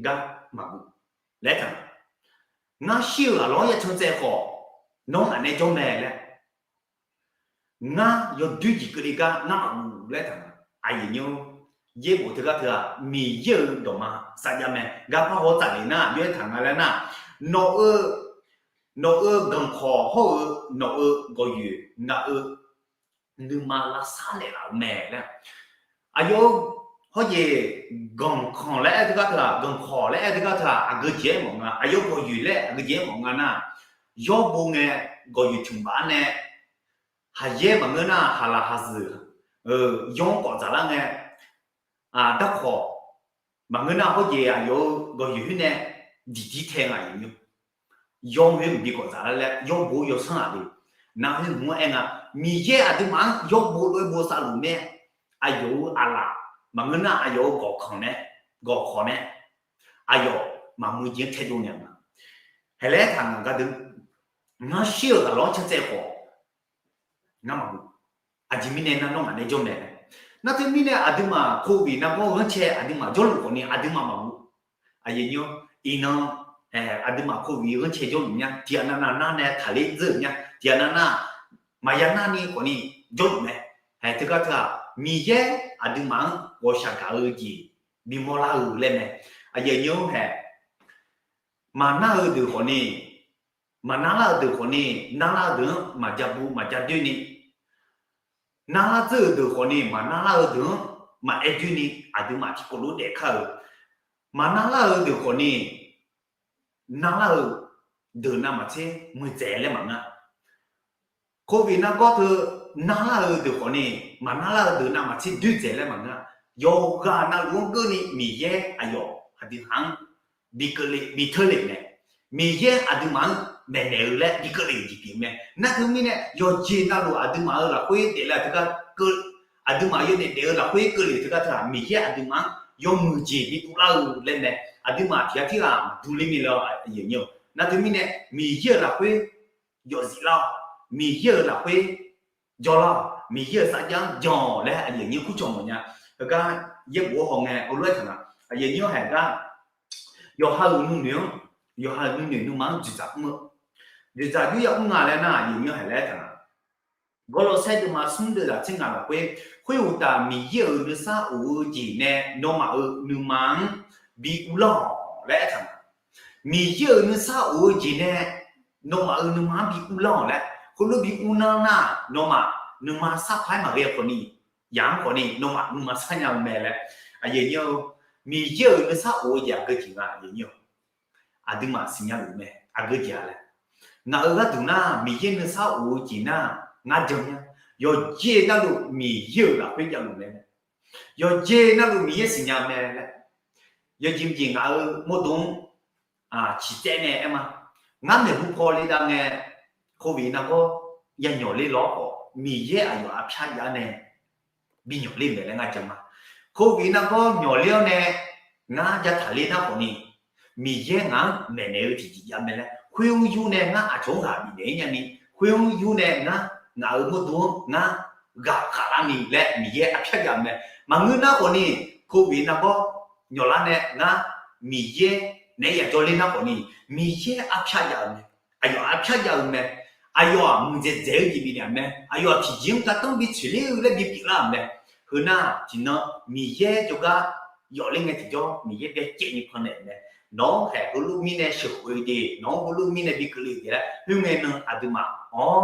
gar maqguv laer taq nga. Ngar shir-euq ghaqlawq-anr yacan tsaev khawf, nawr ngaq nae jawr mae laer, ngar yawdoer jeq keuvle gar ngar maqguv laer taq nga. Aqyuif nymr, yaerbof teugar teu-aq Miqyaer-euq dawqma sarjax mae. Garpar haw tsafle nar aqjox-aer taq nga laer nar, nawq-eu nawq-eu ganqkawq hawr-eu nawq-eu gawqyoeq ngaq-eu nuima lavsar naeqlaf-euq mae laer. Aqyawf-eu hawjeq ganqkanq laer aer teugar teu-aq, ganqkawq laer aer teugar teu-aq aqgeu jeq-aer mawf nga, aqyawf gawqyoeq laer aqgeu jeq-aer mawf nga nar, yawr bo ngae gawqyoeq tmqbaf-ar nae haqyaer maqngeur nar haqlaq haqzuiq yawr-anr kawf dzaqlar ngae, darkawq maqngeur nar hawjeq aqyawf-eu gawqyoeq khoer nae diqdir tae nga, aqyuif nymr. Yawr-anr khoer mqbi kawf dzaqlar laer yawr bo yawsanr laf le. Nar khoer mq-anr aer nga, Miqyaer aqduimaf-anr yawr bo lof-aer bosav luf mae. Aqyawf-eu aqlaf maqngeur nar aqyawf-eu gawqkanq nae, gawqkawq nae, aqyawf maqmuiq jeq-anr taedov naeq-a ma. Haeq laer aertaq ngaq gardeuv, ngar shir-euq ghaqlawq-anr can tsaev khawf, ngar maqmuiq. Aqjeq mirnae nar nawr ngaq nae jawr mae. Nar teumirnae aqduimaf Covid nargawr-eu ghanrcae aqduimaf jawrluf khawf ni aqduimaf maqmuiq. Aqyuif nymr, iqnan aqduimaf Covid ghanrcae jawrluf mya, tiqghaq navnav nar nae taqler dzeur-euq mya, tiqghaq navnav maqya narni khawf ni jawrluf mae. Haeq teugar teu-aq, Miqyaer aqduimaf-anr ghawqshaq gaq-eu jeq bimawr lar-eu laer mae. Aqyuif nymr haeq, maqnar-eu deuq khawf ni, maqnar lar-eu deuq khawf ni, nar lar-eu deuq-anr maqja bu maqja doer ni, narlar dzeur-euq deuq khawfni, maqnarlar-eu deuq-anr maqaer joer ni aqduimaf tiqkawv lof daef kar-euq. Maqnarlar-eu deuq khawfni, narlar-eu deuq navmaqtser muiqdzaeq laer maqngeur-a. Covid nargawr teu narlar-eu deuq khawfni, maqnarlar-eu deuq navmaqtser doerdzaeq laer maqngeur-a. Yawqghaq navluf-anr keuvni Miqyaer aqyawf aqdui ha-anr bi keuvle bi teurle mae. Miqyaer aqduimaf-anr maeqnaeq-eu laer bi keuvle-euq jeq pyeuf mae. Nar teumirnae yawqjeq navluf aqduimaf-euq lafkhoer daefle-eu teugar keuv, aqduimaf yawdaef daef-eu lafkhoer keuvle-euq teugar teu-aq, Miqyaer aqduimaf-anr yawmuiq jeq bi dovlar-eu laer mae. Aqduimaf tiq ghaq tirghaq maqdur ler ni laer-awr, nar teumirnae Miqyaer-euq lafkhoer yawfzif lar-awq. Miqyaer-euq lafkhoer jawrlar-awq. Miqyaer-euq sarjax-anr jan-awq laer aqyuif aqnyir kurcawq mawfnya. Heugar yaerbof-awr hawngae heulof-aer taqnaq, aqyuif aqnyir-anr haeq gar yawqha-euq nuinoeq-anr, yawqha-euq nuinoeq nuima-anr dzoeqdzaq mr-eu, dzoeqdzaq jur ya mr nga laer nar, aqyuif aqnyir haeq laer taqnaq. Gawrlawv saer deuvma smr deuvzaq tser ngaq lafkhoer, khoeruqtaf Miqyaer-euq nuisar of-eu jeq nae nawmaf-euq nuima-anr bi uvlanr-awq laer aertaq nga. Miqyaer-euq nuisar of-eu jeq nae nawmaf-euq nuima-anr bi uvlanr-awq laer, khoerlof bi uvlanr nar, nawmaf nuima sarpaq-aer maqghae khawfni, yaq-anr khawfni nawmaf nuima sarnya-eu mae laer. Aqyuif aqnyir-eu, Miqyaer-euq nuisar of-eu jeq aqgeu jeq nga, aqyuif aqnyir-eu. Aqduimaf siqnya luf mae, aqgeu jeq-a laer. Ngaq-euq gharduq nar, Miqyaer nuisar of-eu jeq nar, ngar jan nya. Yawqjeq navluf Miqyaer-euq lafkhoer javluf mae. Yawqjeq navluf Miqyaer siqnya mae laer. Yawjeq mqjeq ngaq-euq mawrdo-anr ciqcaev nae aer ma. Ngar maeqhu paw le dav ngae, Covid nargawr yanyawq ler lawr khawf, Miqyaer aqyawf arpyar jav nae bi nyawq ler mae laer ngar jan ma. Covid nargawr nyawq ler-awr nae ngar jataq ler nar khawfni, Miqyaer ngaq-anr maeqnaeq-eu tiqjeq jav mae laer, khoer mr yur nae ngar aqcawq-anr ghaq bifnaeq-ir nyani, khoer mr yur nae ngar, ngaq-euq mawrdo-anr ngar ghaq khaqlar ni laer Miqyaer arpyar jav-eu mae. Maqngeur nar khawfni, Covid nargawr nyawq lar nae ngar Miqyaer naeq-aer yajawr ler nar khawfni, Miqyaer arpyar jav-eu mae. Aqyawf arpyar jav-eu mae. Aqyawf-aq muiqdzaeq dzaeq-eu jeq bifnaeq-euq mae. Aqyawf-aq tiqjeq-anr gardanr bi tsoeq ler-eu laer bipyeuf lar-euq mae. Heunar tiqnan Miqyaer jawrgar yawf ler ngae tiqjawr Miqyaer byacaevni pannaeq-euq mae. Nawq-anr haeq heulof mirnae sheuqkhof-eu jeq, nawq-anr heulof mirnae bi keuvle-eu jeq laer khoerngae nan aqduimaf-awr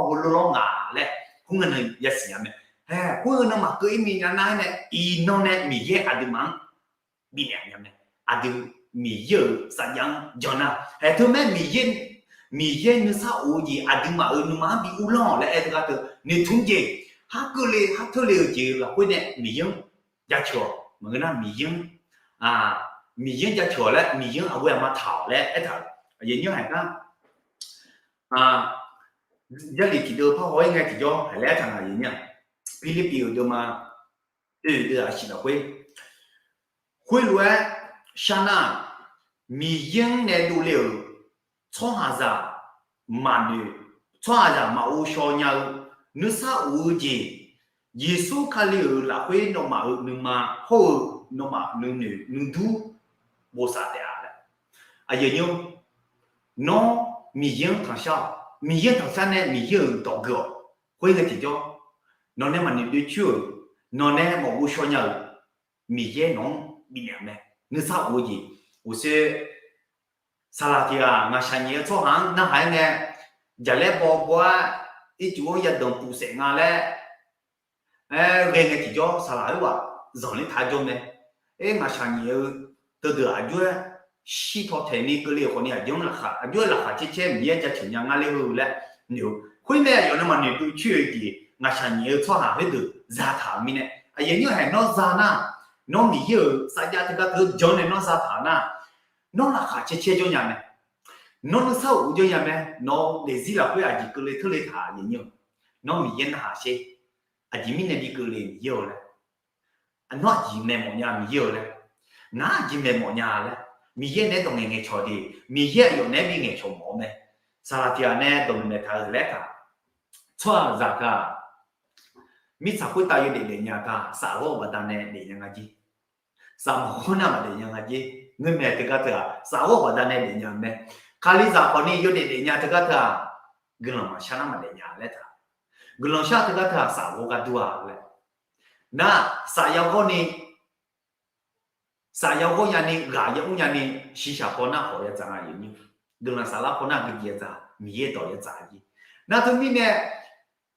heulof lawr nga laer khoerngae nan yasiq nya mae. Haeq khoerngae nan maqkeuv-ir minav nar-aer nae iqnan nae Miqyaer aqduimaf-anr bifnaeq nya mae. Aqdui Miqyaer-euq sarjax-anr jan nar, haeq teumaer Miqyaer, Miqyaer nuisar of-eu jeq aqduimaf-euq nuima-anr bi uvlanr-awq laer aer teugar teu noeqtmq jeq, har keuvle har teurle-euq jeq-eu lafkhoer nae Miqyaer-anr jaceuq-awq. Maqngeur nar Miqyaer-anr, Miqyaer-anr jaceuq-awq laer Miqyaer-anr aqghoe aqma taq-awq laer aertaq-euq. Aqyuif aqnyir haeq gar Jarlif tiqdeuv par haw-aer ngae tiqjawr haeq laer aertaq nga, aqyuif aqnyir-aq, Pirlirpiv-euq deuvma oe-euq deuv-aq siq lafkhoer, khoerlof-aer shar nar-aq, Miqyaer-anr nae dovle-euq tsawrhaqzaq maqnoeq, tsawrhaqzaq maqghov shaw nya-eu nuisar of-eu jeq, Yeqsur Kali-euq lafkhoer nawmaf-euq nuima hawr-eu nawmaf nuinoeq nuidur bosav taef-a laer. Aqyuif aqnyir, nawr Miqyaer-anr tanqshar-awq. Miqyaer-anr tanqshar nae Miqyaer-euq dawq gui-awq. Khoerngae tiqjawr, nawq nae maqnoeq doe coer-euq, nawq nae maqghov shaw nya-euq Miqyaer nawq-anr bifnaeq-euq mae. Nuisar of-eu jeq, uqshoe saqlaq tiq ghaq ngaqshaq nyaef-eu tsawrhaq-anr narhaq-aer ngae, jaqlaer baw baw-aer ircuf-anr yadanq puf saef nga laer aer ghae ngae tiqjawr saqlaq-aer ghaq zanqler taq jawr mae. Aer ngaqshaq nyaef-eu teudeuq aqjox-aer shirtaw taeq ni keuvle-euq khawfni aqjox-aer laqkhaq caer caer Miqyaer jaceuq nya nga ler-eu laer noeq-eu. Khoernae aqyawf nae maqnoeq dov coer-eu jeq ngaqshaq nyaef-eu tsawrhaq khoerdeuq zataq-euq mirnae, aqyuif aqnyir haeq nawr za nar, nawr Miqyaer-euq sarjax teugar teu-eu jan nae nawr zataq nar, nawr laqkhaq caer caer jawr nya mae. Nawr nuisar of jawr nya mae. Nawq-eu daefzir lafkhoer aqjeq keuvle teurle taq aqyuif aqnyir-eu, nawr Miqyaer narhaq sher. Aqjeq mirnae bi keuvle Miqyaer-eu laer, nawr aqjeq maeq mawf nya Miqyaer-eu laer, ngar aqjeq maeq mawf nya laer, Miqyaer naeq-aer dawq ngaeq ngaeqcawq de, Miqyaer aqyawf naeq-aer bi ngaeqcawq mawf-eu mae. Saqlaq tiq ghaq nae dawq maeq maeq taq-eu laer taq, tsawrhaqzaq teu-aq, mirtsaq khoertav yawdaef daefnya teu-aq, saf ghawr-eu baqdanae daefnya nga jer. Saf maqghawr nar maqdaef nya nga jer. Ngeur mae teugar teu-aq, saf ghawr-eu baqdanae daefnya-eu mae. Kalizaq khawfni yawdaef daefnya teugar teu-aq, guiqlanq maqshar nar maqdaef nya laer taq. Guiqlanq shar teugar teu-aq, saf ghawr gar dur-a laer. Nar, saf yaghawr ni, saf yaghawr nyani, ghaq ya mr nyani, shiqshaq paw nar khawf ya dzaq nga, guiqlanq saflar paw nar gui jeq ya dzaq, Miqyaer dawq ya dzaq jer. Nar teumirnae,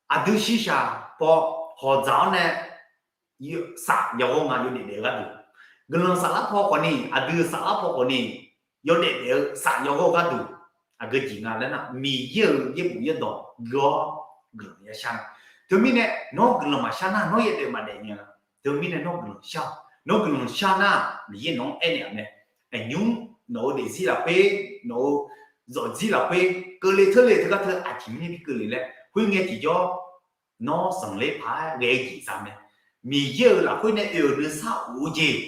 aqdui shiqshaq paw ghawqdzaq-awr nae saf yawghawr nga yawdaef daef-eu gharduq. Guiqlanq saflar paw khawfni, aqdui saflar paw khawfni, yawdaef daef-eu saf yawghawr-eu gharduq, aqgeu jeq nga laer nar, Miqyaer-euq yaerbof yaerdawq gui-awr guiqlanq yashar nga. Teumirnae nawr guiqlanq maqshar nar, nawr yawdaef maqdaef nya. Teumirnae nawr guiqlanq shar-awq. Nawr guiqlanq shar nar, Miqyaer nawq-anr aernaeq-euq mae. Aqnymr nawq-eu daefzir lafkhoer, nawq-eu zawqdzir lafkhoer keuvle teurle teugar teu aqjeq mirnae bi keuvle laer khoerngae tiqjawr nawr zanqler paq-aer ghae-eu jeq za mae. Miqyaer-euq lafkhoer nae oe-euq nuisar of-eu jeq,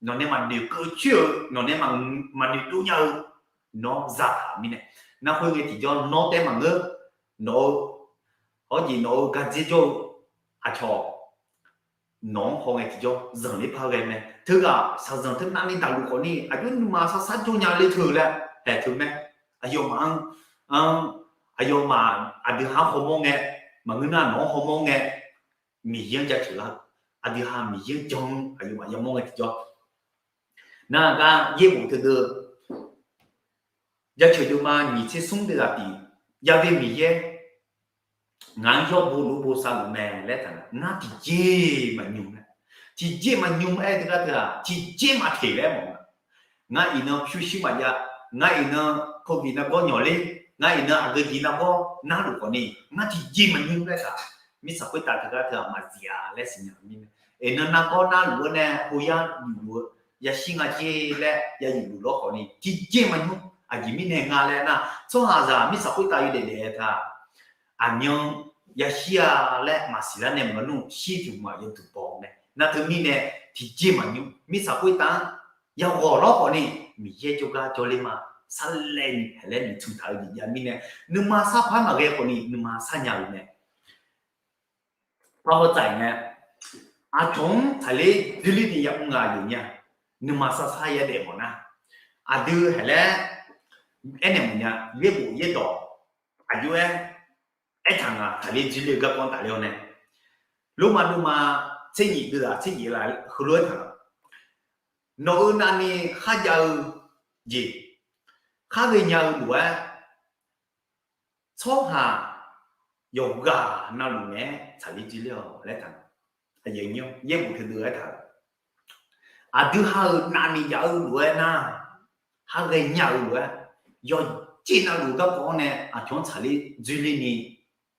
nawq nae maqnoeq keuv coer-eu, nawq nae maqnoeq dov nya-eu, nawr zataq-euq mirnae, nar khoerngae tiqjawr nawr taef maqngeur. Nawq-eu, hawr jeq nawq-eu gardzer jawr-eu aqcawq nawq-anr hawngae tiqjawr zanqler paq ghae mae. Teughaq shaqzanq teu navni daqluf khawfni, aqjox nuima sarsar jawr nya le teu laer haeq teu mae. Aqyawfmaf-anr, aqyawfmaf aqdui ha-anr hawmawr ngae, maqngeur nar nawq-anr hawmawr ngae, Miqyaer-anr jaceuq lar-eu, aqdui ha Miqyaer-anr jan-eu aqyawfmaf yamawr ngae tiqjawr. Nar gar yaerbof teudeuv jaceuq jov ma nyiq tser smr deuv zaq tiq, Yaqve Miqyaer ngaq-anr yawr bo lof bo savluf mae laer taq-a, ngar tiqjeq maqnymr laer, tiqjeq maqnymr aer-eu teugar teu-aq, tiqjeq maqteq laer mawf nga. Ngar iqnan pyurshuir maqjav, ngar iqnan โควิด nargawr nyawqler, ngar iqnan aqgeujeq nargawr narluf khawfni, ngar tiqjeq maqnymr laer taq, mirtsaq khoertav teugar teu-aq maqzif-a laer siqnya-eu mirnae, iqnan nargawr narluf-anr nae hoyar yufluf-eu yashir nga jer laer yayufluf lawr khawfni tiqjeq maqnymr. Aqjeq mirnae nga laer nar, tsawrhaqzaq mirtsaq khoertav yawdaef daef-aer taq, aqmyan yashir-a laer maqsiq lar nae maqngeur nar shir tiq hmq-aq yawduq baw-eu mae. Nar teumirnae tiqjeq maqnymr, mirtsaq khoertav-anr yaghawq lawr khawfni, Miqyaer jawrgar jawrler ma, sarlaevni haeq laer noeqtmq taq-eu jeq jav mirnae, nuima sarpaq-aer maqghae khawfni nuima sarnya-euq mae. Par hawtsaf-iq ngae, aqcawq-anr tsaqler dzoerler ni yamr nga yawqnya, nuima sarsar yadaef mawf nar, aqdui haeq laer aernaeq mawfnya, yaerbof yaerdawq aqjox-aer aertaq nga, tsaqler dzoerler-eu garkawv-anr tafler-awr nae, Lormav dovma tser nyiq deuv zaq tser nyiq laf heulof-aer taq nga, nawq-eu navni kharjav-eu jeq, khar ghaenya-eu lof-aer, tsawrhaq yawqghaq navluf naeq-aer tsaqler dzoerler-awq laer taq nga. Yaerbof teudeuv-aer taq-euq, aqdui ha-euq navni jav-eu lof-aer nar, khar ghaenya-eu lof-aer, yawqjeq navluf garkawv-anr nae aqcawq-anr tsaqler dzoerler ni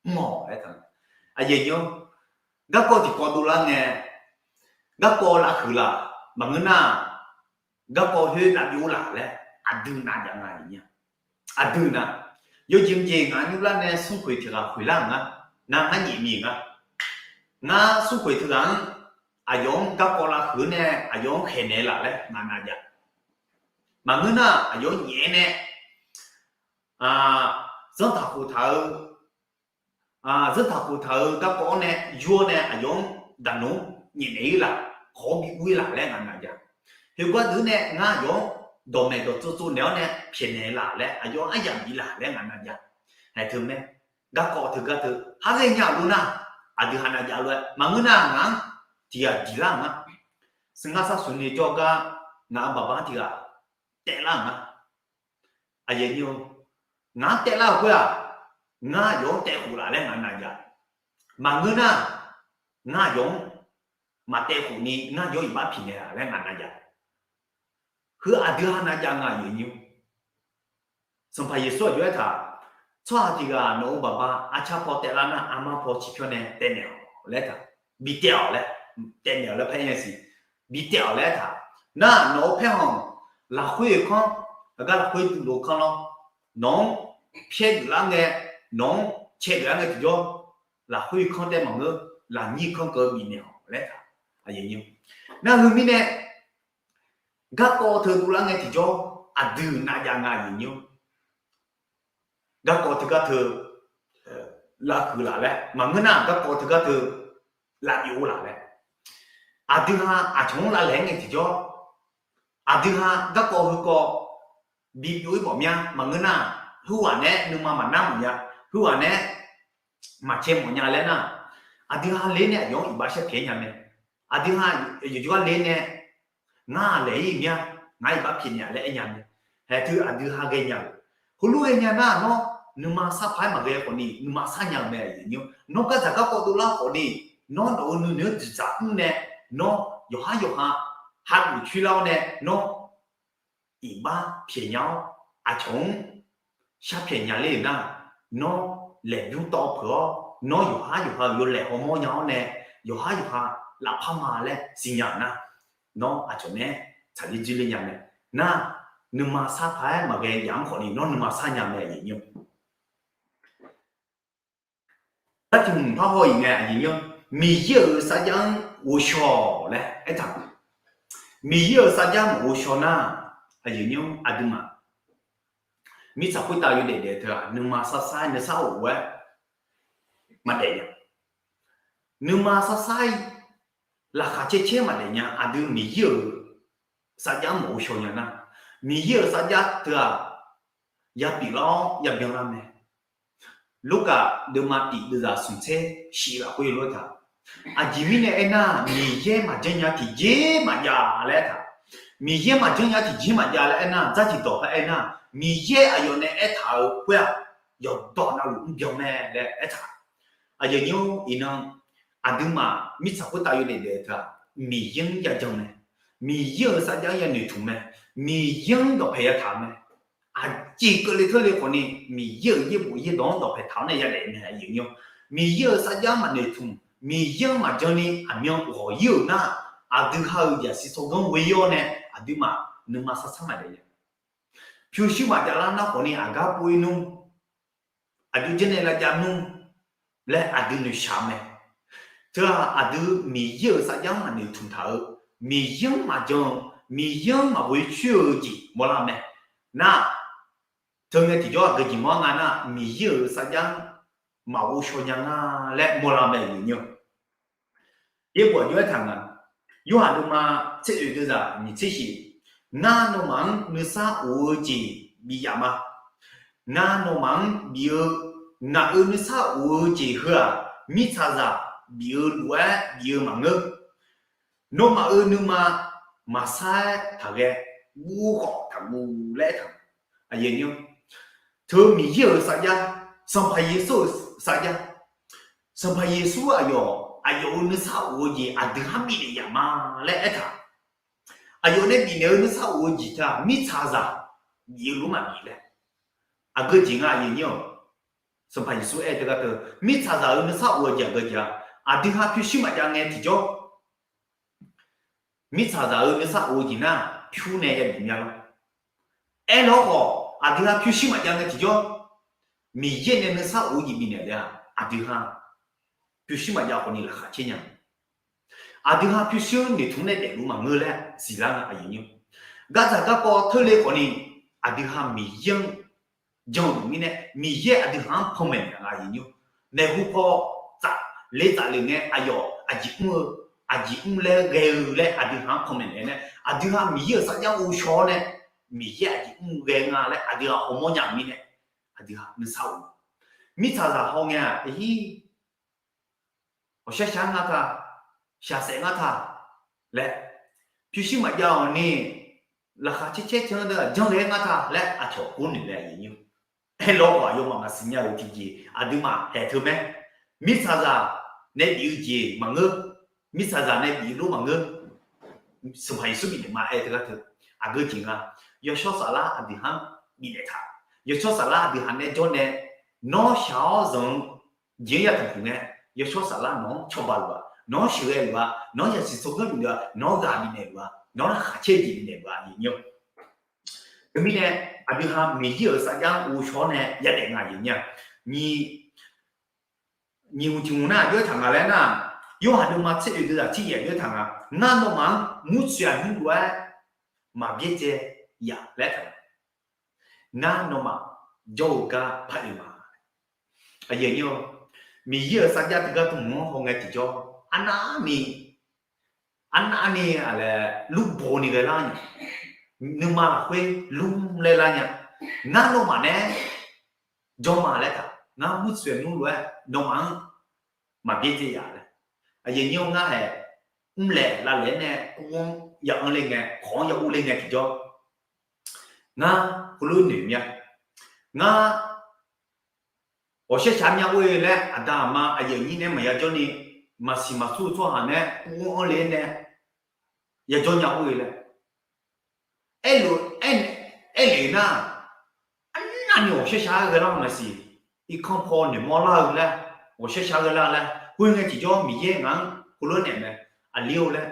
mr-awq laer taq nga. Aqyawf nymr, garkawv tiqkawv dovlar ngae, garkawv lavhuiq laf maqngeur nar, garkawv khoer lavbyov laf laer aqdui nav jav nga nya. Aqdui nav, yawjeq mqjeq ngaq nymr lar nae smrkhoeq tiq ghaq khoeqlar-euq nga. Nar ngar nyaef miq nga. Ngar smrkhoeq tiq ghaq-anr aqyawf-anr garkawv lavhuiq-eu nae aqyawf-anr khaeqnaeq laf laer ngaq nav jav. Maqngeur nar aqyawf-anr nyaef-aer nae zanrtaq khoftaq-eu, zanrtaq khoftaq-eu garkawv-anr nae yur-awr nae aqyawf-anr daqnoq-anr nyaefnaeq-ir laf, khawf-awr bi ur-ir laf laer ngaq nav jav. Khoergar deuq nae ngar aqyawf-anr dawqmaeq dawqtsov tsovnaeq-awr nae pyaeqnaeq laf laer aqyawf-anr aryamq bif laf laer ngaq nav jav. Haeq teu mae, garkawv teugar teu khar ghaenya-euq lof nar, aqdui ha nav jav lof-aer maqngeur nar ngaq-anr tiq ghaq diqlar-euq nga. Ngar sharsuq ni jawr gar ngaq-euq baqbar tiq ghaq taevlar-euq nga. Aqyawf nymr, ngaq-anr taevlar-euq khoer-aq, ngar aqyawf-anr taevkhof laf laer ngaq nav jav. Maqngeur nar, ngar aqyawf-anr maqtaevkhof ni ngar aqyawf-anr iqbax piqnaeq laf laer ngaq nav jav. Heu aqdui ha nav jav nga aqyawf nymr. Sanqpaq Yeqsur aqjox-aer taq, tsawrhaq tiq ghaq nawq-euq baqbar arcar paw taevlar nar, armar paw ciqpyawr nae taevnaeq-awq laer taq, bi taev-awq laer, taevnaeq-awq laer paer nya siq, bi taev-awq laer taq. Nar nawq-euq paerkhanq lafkhoer-eu kanr, aqgar lafkhoer duqlof-eu kanr lawr, nawq-anr pyaer geuflar ngae, nawq-anr cae geuflar ngae tiqjawr, lafkhoer-eu kanr taev maqngeur, lafnyir kanr keuv bifnaeq-awq laer taq. Nar heu mirnae garkawv teu dovlar ngae tiqjawr, aqdui nav jav nga aqyawf nymr. Garkawv teugar teu lavhuiq laf laer maqngeur nar, garkawv teugar teu lavbyov laf laer, aqdui ha aqcawq-anr lavlaeq-aer ngae tiqjawr, aqdui ha garkawv heukawv bi byov-ir bawf mya maqngeur nar, heughaq nae nuima maqnar mawf nya, heughaq nae maqcae mawf nya laer nar, aqdui ha ler nae aqyawf-anr iqbax sharpyaeq-aer nya mae. Aqdui ha yawqjawr gar ler nae ngar laeq-ir mya, ngar iqbax pyaeqnaeq laer aer nya mae. Haeq teu aqdui ha ghaenya-euq, heulof ghaenya nar nawr nuima sarpaq-aer maqghae khawfni nuima sarnya-euq mae aqyawf nymr. Nawr gardzaq garkawv dovlar khawfni Nawr nawq-euq nuinoeq-anr dzaeqdzaq mr nae, nawr yawqhar yawqha hageuf coer lar-awr nae, nawr iqbax pyaeqnya-awr, aqcawq-anr shar pyaeqnya ler-euq nar, nawr laeqbymr tawv peuq-awr, nawr yawqhar yawqha-euq yawlaeq hawmawr nya-awr nae, yawqhar yawqha lafpar ma laer siqnya-euq nar, nawr aqcawq nae tsaqler dzoerler nya mae. Nar, nuima sar paq-aer maqghae yaf-anr khawfni nawr nuima sar nya mae, aqyuif aqnyir-or. Sartiq hmq parhaw-iq ngae, aqyuif aqnyir-or, Miqyaer-euq sarjax-anr ghovshaw laer aertaq-eu. Miqyaer-euq sarjax maqghovshaw nar, aqyuif aqnyir-or, aqduimaf mirtsaq khoertav yawdaef daef teu-aq, nuima sarsar-aer nuisar of-aer maqdaef nya. Nuima sarsar-aer laqkhaq caer caer maqdaef nya. Aqdui Miqyaer-euq sarjax-anr maqghovshaw nya nar, Miqyaer-euq sarjax teu-aq, ya pyeuflar-awr ya byanlar mae. Lurkaf deuvma tiq deuvzaq smq tser shif lafkhoer lof-aer taq, aqjeq mirnae aernar, Miqyaer maqjanr nya tiqjeq maqjav laer aertaq. Miqyaer maqjanr nya tiqjeq maqjav laer aernar, dzartiq dawq par aernar, Miqyaer aqyawf nae aertaq-euq khoer-aq, yawqdawq navluf mrbyan mae laer aertaq. Aqyuif aqnyir-or, iqnan aqduimaf mirtsaq khoertav yawdaef daef-eu teu-aq, Miqyaer-anr yajan mae. Miqyaer-euq sarjax-anr yanoeqtmq mae. Miqyaer-anr dawqpae yataq-eu mae. Aqjeq keuvle keuvle khawfni, Miqyaer-euq yaerbof yaerdawq-anr dawqpae taq-awr nae yadaef mae, aqyuif aqnyir-or. Miqyaer-euq sarjax maqnoeqtmq, Miqyaer-anr maqjanr ni aqmyan ghawq-ir-euq nar, aqdui ha-euq yaqsiq tsawrganr ghoe-ir-awr nae, aqduimaf nuima sarsar maqdaef nya. Pyurshuir maqjav lar nar khawfni aqgar pov-ir nmr, aqjox janrnae lavjav nmr laer aqdui noeqshaq mae. Teu-aq, aqdui Miqyaer-euq sarjax-anr maqnoeqtmq taq-eu, Miqyaer-anr maqjan-eu, Miqyaer-anr maqghoe coer-eu jeq mawrlar mae. Nar, teu ngae tiqjawr aqgeu jeq mawr nga nar, Miqyaer-euq sarjax-anr maqghovshaw nya nga laer mawrlar mae, aqyuif aqnyir-or. Yaerbof aqjox aertaq nga, Yorhaq deuvma tser oeq deuvzaq nyiq tser shif, Ngar nawmaf-anr nuisar of-eu jeq bif yaf ma. Ngar nawmaf-anr bif-eu, ngaq-euq nuisar of-eu jeq heu-aq, mirtsaqzaq bif-eu lof-aer bif-eu maqngeur. Nawmaf-euq nuima maqsar-aer taqghae, guv khawf taqguv laer aertaq. Aqyuif aqnyir-or, teu Miqyaer-euq sarjax, Sanqpaq Yeqsur-euq sarjax, Sanqpaq Yeqsur aqyawf, aqyawf-euq nuisar of-eu jeq aqdui-anr bifnaeq yaf ma laer aertaq. Aqyawf nae bifnaeq-eu nuisar of-eu jeq teu-aq, mirtsaqzaq bif-eu lof-aer maqbif laer. Aqgeu jeq nga, aqyuif aqnyir-or. Sanqpaq Yeqsur aer-eu teu gar teu, mirtsaqzaq-euq nuisar of-eu jeq aqgeu jeq-a, aqdui ha pyurshuir maqjav ngae tiqjawr, mirtsaqzaq-euq nuisar of-eu jeq nar, pyur nae yabif mya lor. Aerlawr khawf, aqdui ha pyurshuir maqjav ngae tiqjawr, Miqyaer nae nuisar of-eu jeq bifnaeq le-aq, aqdui ha pyurshuir maqjav khawfni laqkhaq caer nya. Aqdui ha pyurshuir noeqtmq nae daefluf maqngeur laer siqlar nga, aqyuif aqnyir-or. Gardzaq garkawv teurle khawfni, aqdui ha Miqyaer-anr jan-eu mirnae, Miqyaer aqdui ha-anr panmaeq naeq nga, aqyuif aqnyir-or. Maeqhu paw tsaf le tsaf le ngae, aqyawf aqjeq mr-eu, aqjeq mr laer ghae-eu laer aqdui ha-anr panmaeq naeq-aer nae, aqdui ha Miqyaer-euq sarjax ghovshaw-awr nae, Miqyaer aqjeq mr ghae nga laer aqdui ha hawmawr nya-euq mirnae, aqdui ha nuisar of. Mirtsaqzaq hawngae-aq, ir, ghawqshaq shaq ngar ta, shaqsaef ngar ta laer, pyurshuir maqjav-awq ni, laqkhaq caer caer can deuq-aq janrghae-aer ngar ta laer aqcawq kur noeq laer, aqyuif aqnyir-or. Aerlawr khawf, aqyawfmaf maqsiq nya-euq tiqjeq aqduimaf haeq teu mae. Mirtsaqzaq nae bif-eu jeq maqngeur. Mirtsaqzaq nae bif-eu lof maqngeur. Sanqpaq Yeqsur bifnaeq ma aer-eu teu gar teu, aqgeu jeq nga. Yawshawr saflar aqdui ha-anr bifnaeq taq. Yawshawr saflar aqdui ha nae jawr nae, nawr shaq-awr zanq-eu jeq-anr yatanq puq ngae, yawshawr saflar nawq-anr cawba luf-a, nawq-anr sheuqghae luf-a, nawq-anr yasiq tsawrganr bif luf-a, nawq-anr ghaq bifnaeq luf-a, nawq-anr laqkhaq caer jeq bifnaeq luf-a, aqyuif aqnyir-or. Teumirnae, aqdui ha Miqyaer-euq sarjax ghovshaw-awr nae yadaef nga, aqyuif aqnyir-a. Nyiq, nyiq hmq tiq hmq nar aqjox-aer taq nga laer nar, Yorhaq deuvma tser oeq deuvzaq tir yaeq aqjox-aer taq nga. Ngar nawmaf-anr murtsoeq aqnymr lof-aer maqbyaerdzae yaf laer taq nga. Ngar nawmaf jawr-eu gar par oe ma. Aqyuif aqnyir-or, Miqyaer-euq sarjax teugar tmq-anr hawngae tiqjawr, arnavni, arnavni aqlaer lurbo ni ghae lar nya. Nuima lafkhoer lur laer lar nya. Ngar nawmaf nae jawr ma laer taq, ngar murtsoeq aqnymr lof-aer nawmaf-anr maqbyaerdzae yaf laer. Aqyuif aqnyir-or, ngar haeq mrlaeq lavlaeq-aer nae kur-anr ya anr le ngae, khawq-anr ya ur le ngae tiqjawr, ngar heulof noeq mya. Ngar ghawqshaq shaq mya or-e laer aqda aqma aqyuif aqnyir nae maqya jawrni maqsiq maqsur-eu tsawrhaq nae ur-anr le-aer nae yajawr nya-eu laer, aerluf, aer, aerlef nar, arnavni ghawqshar shar-aer ghae lar-eu maqsiq, irkanr paw noeqmawr lar-eu laer, ghawqshar shar ghae lar laer, khoerngae tiqjawr Miqyaer ngaq-anr heulof-aer naeq mae, aqli-or laer,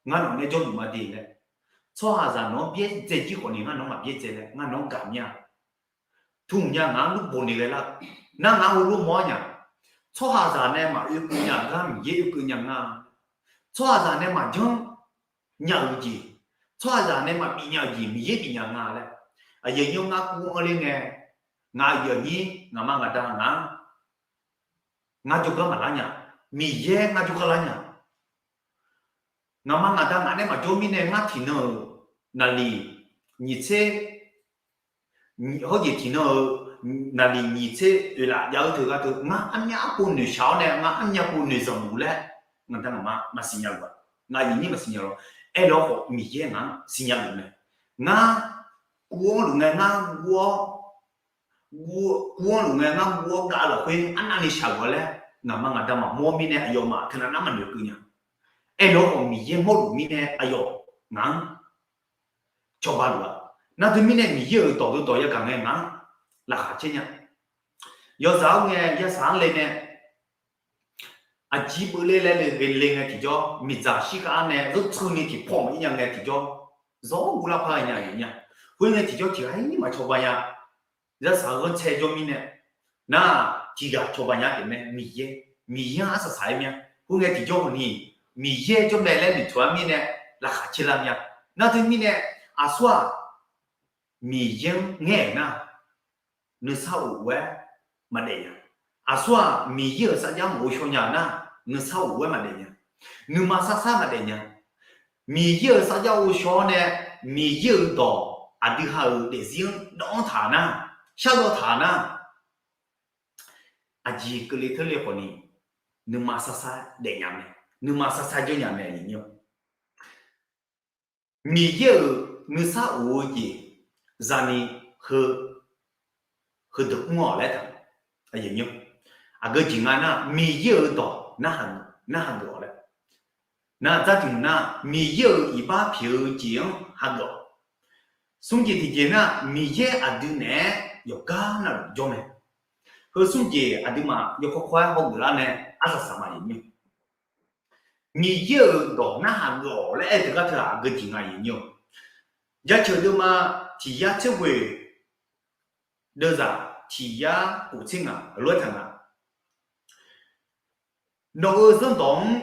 ngar nawq nae jawrluf ma de laer, tsawrhaqzaq nawq-anr byaerdzae jir khawfni ngar nawq-anr maqbyaerdzae laer ngar nawq-anr gaq mir-a. Tmq nya ngaq-anr lmr bof ni ghae lar, nar ngaq-anr heulof mawr-ar nya, tsawrhaqzaq nae maqoe keuv nya-euq gar Miqyaer oekeuv nya nga. Tsawrhaqzaq nae maqjanr nya-euq jeq, tsawrhaqzaq nae maqbif nya-euq jeq Miqyaer bif nya nga laer, aqyuif aqnyir ngar ur-anr le ngae, ngaq aqyuif aqnyir ngaqma ngaqda ngaq-anr ngar jawrgar maqlar nya, Miqyaer ngar jawrgar lar nya. Ngaqma ngaqda ngaq nae maqjawr mirnae ngar tiqnan-euq naqliq nyiq tser, hawrjeq tiqnan-euq naqliq nyiq tser oeqlaf jav-eu teu gharduq ngar armyav arpov noeqshaq-awr nae ngar armyav pov noeqzanq luf laer, ngaqda ngaqma maqsiq nya luf-aq, ngaq aqyuif aqnyir maqsiq nya luf-aq, aerlof-aer khawf Miqyaer ngaq-anr siqnya luf mae. Ngar ur-anr luf ngae ngar ur-awr ur-anr luf ngae ngar ur-awr gaq-eu lafkhoer arnavni shaq-euq laer ngaqma ngaqda maqmawr mirnae aqyawfmaf teunav nar maqnoeq keuv nya. Aerlof-aer khawf Miqyaer mawrluf mirnae aqyawf ngaq-anr cawba luf-aq. Nar teumirnae Miqyaer-euq dawq dawqdawq yagaq ngae ngaq-anr laqkhaq caer nya. Yawzaq-awr ngae yasaq-anr le nae aqjir beuvler laer le ghae le ngae tiqjawr, miqdzaq shirkhav-anr nae zeur tseuni tiqpawf maqir nya ngae tiqjawr, zawr guvlar par ghae nya aqyuif nya. Khoerngae tiqjawr tiq ghaq-ir maqcawba nya. Yarsaq ghanrcae jawr mirnae, nar tiqghaq cawba nya taef mae, Miqyaer, Miqyaer-anr arsaq saq-aer mya. Khoerngae tiqjawr khawfni, Miqyaer jawr mae laer noeqtmq-ar mirnae laqkhaq caer lar mya. Nar teumirnae aqsur-aq, Miqyaer-anr ngaer-euq nar, nuisar of-aer maqdaef nya. Aqsur-aq, Miqyaer-euq sarjax maqghov shaw nya-euq nar, nuisar of-aer maqdaef nya. Nuima sarsar maqdaef nya. Miqyaer-euq sarjax ghovshaw-awr nae, Miqyaer-euq dawq aqdui ha-euq daefzir-anr dawv-anr taq-euq nar, shardawv taq-euq nar, aqjeq keuvle teurle khawfni, nuima sarsar daefnya mae, nuima sarsar jawrnya mae. Miqyaer-euq nuisar of-eu jeq zani heu, heudeuq mr-awq laer taq. Aqgeu jeq nga nar, Miqyaer-euq dawq narhaq geuf-awq laer. Nar dzarduq nar, Miqyaer-euq iqbax pyeuf-eu jeq-anr hageuf-awq. Smr jeq tiqjeq nar, Miqyaer aqdui naeq-aer yawqgar navluf jawr mae. Heu smr jeq aqduimaf yawkawr kawr-aer hawgeuf lar nae arsaq saq ma-iq mir-a. Miqyaer-euq dawq narhaq geuf-awq laer aer-eu teu gar teu-aq, aqgeu jeq nga-iq mir-awq. Jaceuq deuvma tiq yar tser ghoeq deuvzaq tiq yar khof tser ngaq lof-aer taq nga. Nawq-euq zanrdawq-anr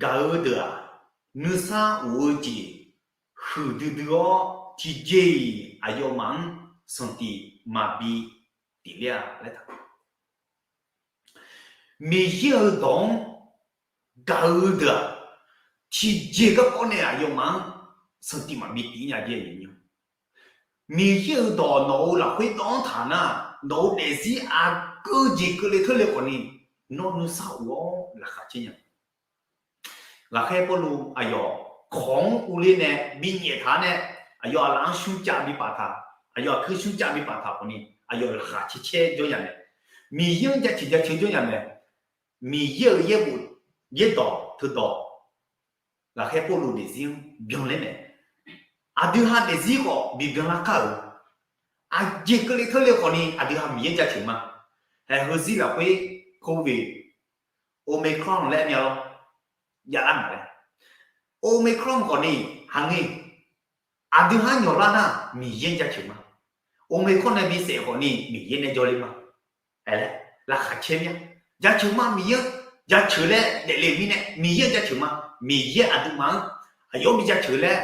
gaq-eu deuq-aq, nuisar of-eu jeq huiqdui dui-awr, tiqjeq-iq aqyawfmaf-anr sanqtif maqbi tif ler-a laer taq. Miqyaer-euq dawq-anr gaq-eu deuq-aq, tiqjeq garkawv nae aqyawfmaf-anr sanqtif maqbi tif nya jeq-iq mir-a. Miqyaer-euq dawq nawq-euq lafkhoer dawv-anr taq nar, nawq-euq daefzir aqgeu jeq keuvle teurle khawfni, nawr nuisar of-awr laqkhaq caer nya. Ghaqkhaer Pawrluv aqyawf kawq-anr urler nae binyaef taq-awr nae, aqyawf aqlaf-anr shmrcav bi paf taq, aqyawf aqkuir shmrcav bi paf taq khawfni, aqyawf laqkhaq caer caer jawr nya mae. Miqyaer-anr jaceuq jaceuq jawr nya mae. Miqyaer-euq yaerbof yaerdawq teudawq, ghaqkhaer Pawrluv daefzir-anr byanler mae. Aqdui ha daefzir khawf bibyan lar kar-euq, aqjeq keuvle teurle khawfni aqdui ha Miqyaer jaceuq ma. Haeq heuzir lafkhoer Covid Omicron laer mya lawr, javlar ngaq laer. Omicron khawfni haqngae, aqdui ha nyawqlar nar Miqyaer jaceuq ma. Omicron nae bisaef khawfni Miqyaer nae jawrler ma. Aer laer laqkhaq caer mir-a. Jaceuq ma Miqyaer-anr, jaceuq laer daefle mirnae Miqyaer-anr jaceuq ma. Miqyaer aqduimaf-anr aqyawf bi jaceuq laer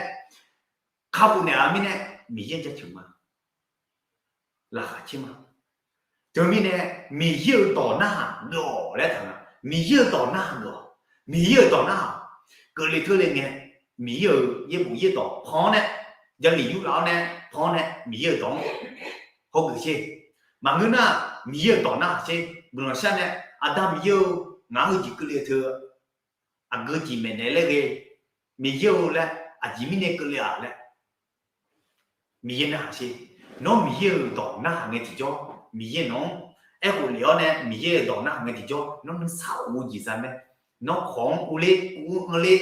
kakhof naeq-a mirnae Miqyaer-anr jaceuq ma. Laqkhaq caer ma. Teumirnae Miqyaer-euq dawq narhaq geuf-awq laer taq nga. Miqyaer-euq dawq narhaq geuf-awq. Miqyaer-euq dawq narhaq geufle teurle ngae, Miqyaer-euq yaerbof yaerdawq pan-awr nae, Jarlif yurlaf-awr nae pan-awr nae Miqyaer-euq dawq-anr hawgeuf sher. Maqngeur nar Miqyaer-euq dawq narhaq sher. Guiqlanq shar nae, Aqda Miqyaer-eu, ngaq-anr heujeq keuvle teu aqgeu jeq maeqnaeq laer ghae, Miqyaer-eu laer aqjeq mirnae keuvle-aq laer Miqyaer narhaq sher. Nawr Miqyaer-euq dawq narhaq ngae tiqjawr, Miqyaer nawq-anr aerkhof lef-awr nae Miqyaer-euq dawq narhaq ngae tiqjawr, nawr nuisar of-eu jeq za mae. Nawr khawq-anr urler, ur-anr anrler,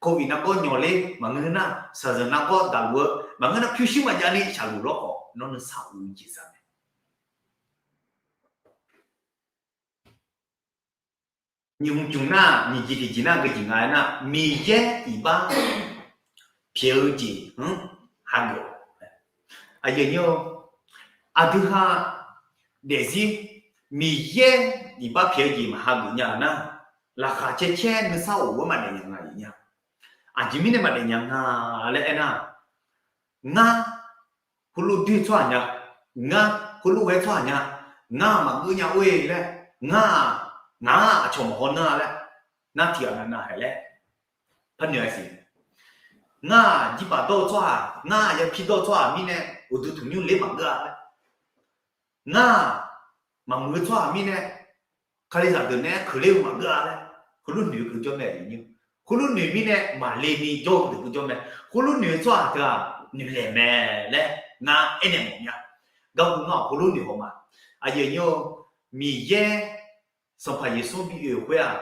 covid nargawr nyawqler maqngeur nar, shaqzanq nargawr daqluf-eu maqngeur nar, pyurshuir maqjav ni shaqluf lawrkhawf nawr nuisar of-eu jeq za mae. Nyiq hmq jmq nar, nyiq jeq tiqjeq nar geujeq nga aer nar, Miqyaer iqbax pyaeq-eu jeq-anr hageuf-awq. Aqyuif aqnyir-or, aqdui ha daefzir Miqyaer iqbax pyaeq-eu jeq maqhageuf nya-eu nar, laqkhaq caer caer nuisar of-aer maqdaef nya nga nya. Aqjeq mirnae maqdaef nya nga laer aernar, ngar heulof doer tsawrhaq nya, ngar heulof ghae tsawrhaq nya, ngar maqgeur nya or-e laer, ngar-aq, ngaq-aq aqcawq maqhaw nar laer, nar tiqghaq nav nav haeq laer, par noeq-a siq. Ngar-aq jirbaq dawr-eu tsawrhaq, ngar-aq yapir dawr-eu tsawrhaq mirnae uqduq tanqnymr ler maqgeur-a laer, ngar-aq maqmuiq-eu tsawrhaq mirnae kalizaq deuq nae-aer keuvler-eu maqgeur-a laer, heulof noeq-eu keuv jawr mae. Heulof noeq mirnae maqle ni jawr-eu deuq keuv jawr mae. Heulof noeq-eu tsawrhaq teu-aq noeqlaeq mae laer ngar aernaeq mawf nya. Garhu ngar-awq heulof noeq haw ma. Aqyuif aqnyir-or, Miqyaer Sanqpaq Yeqsur bi oe-euq khoer-aq,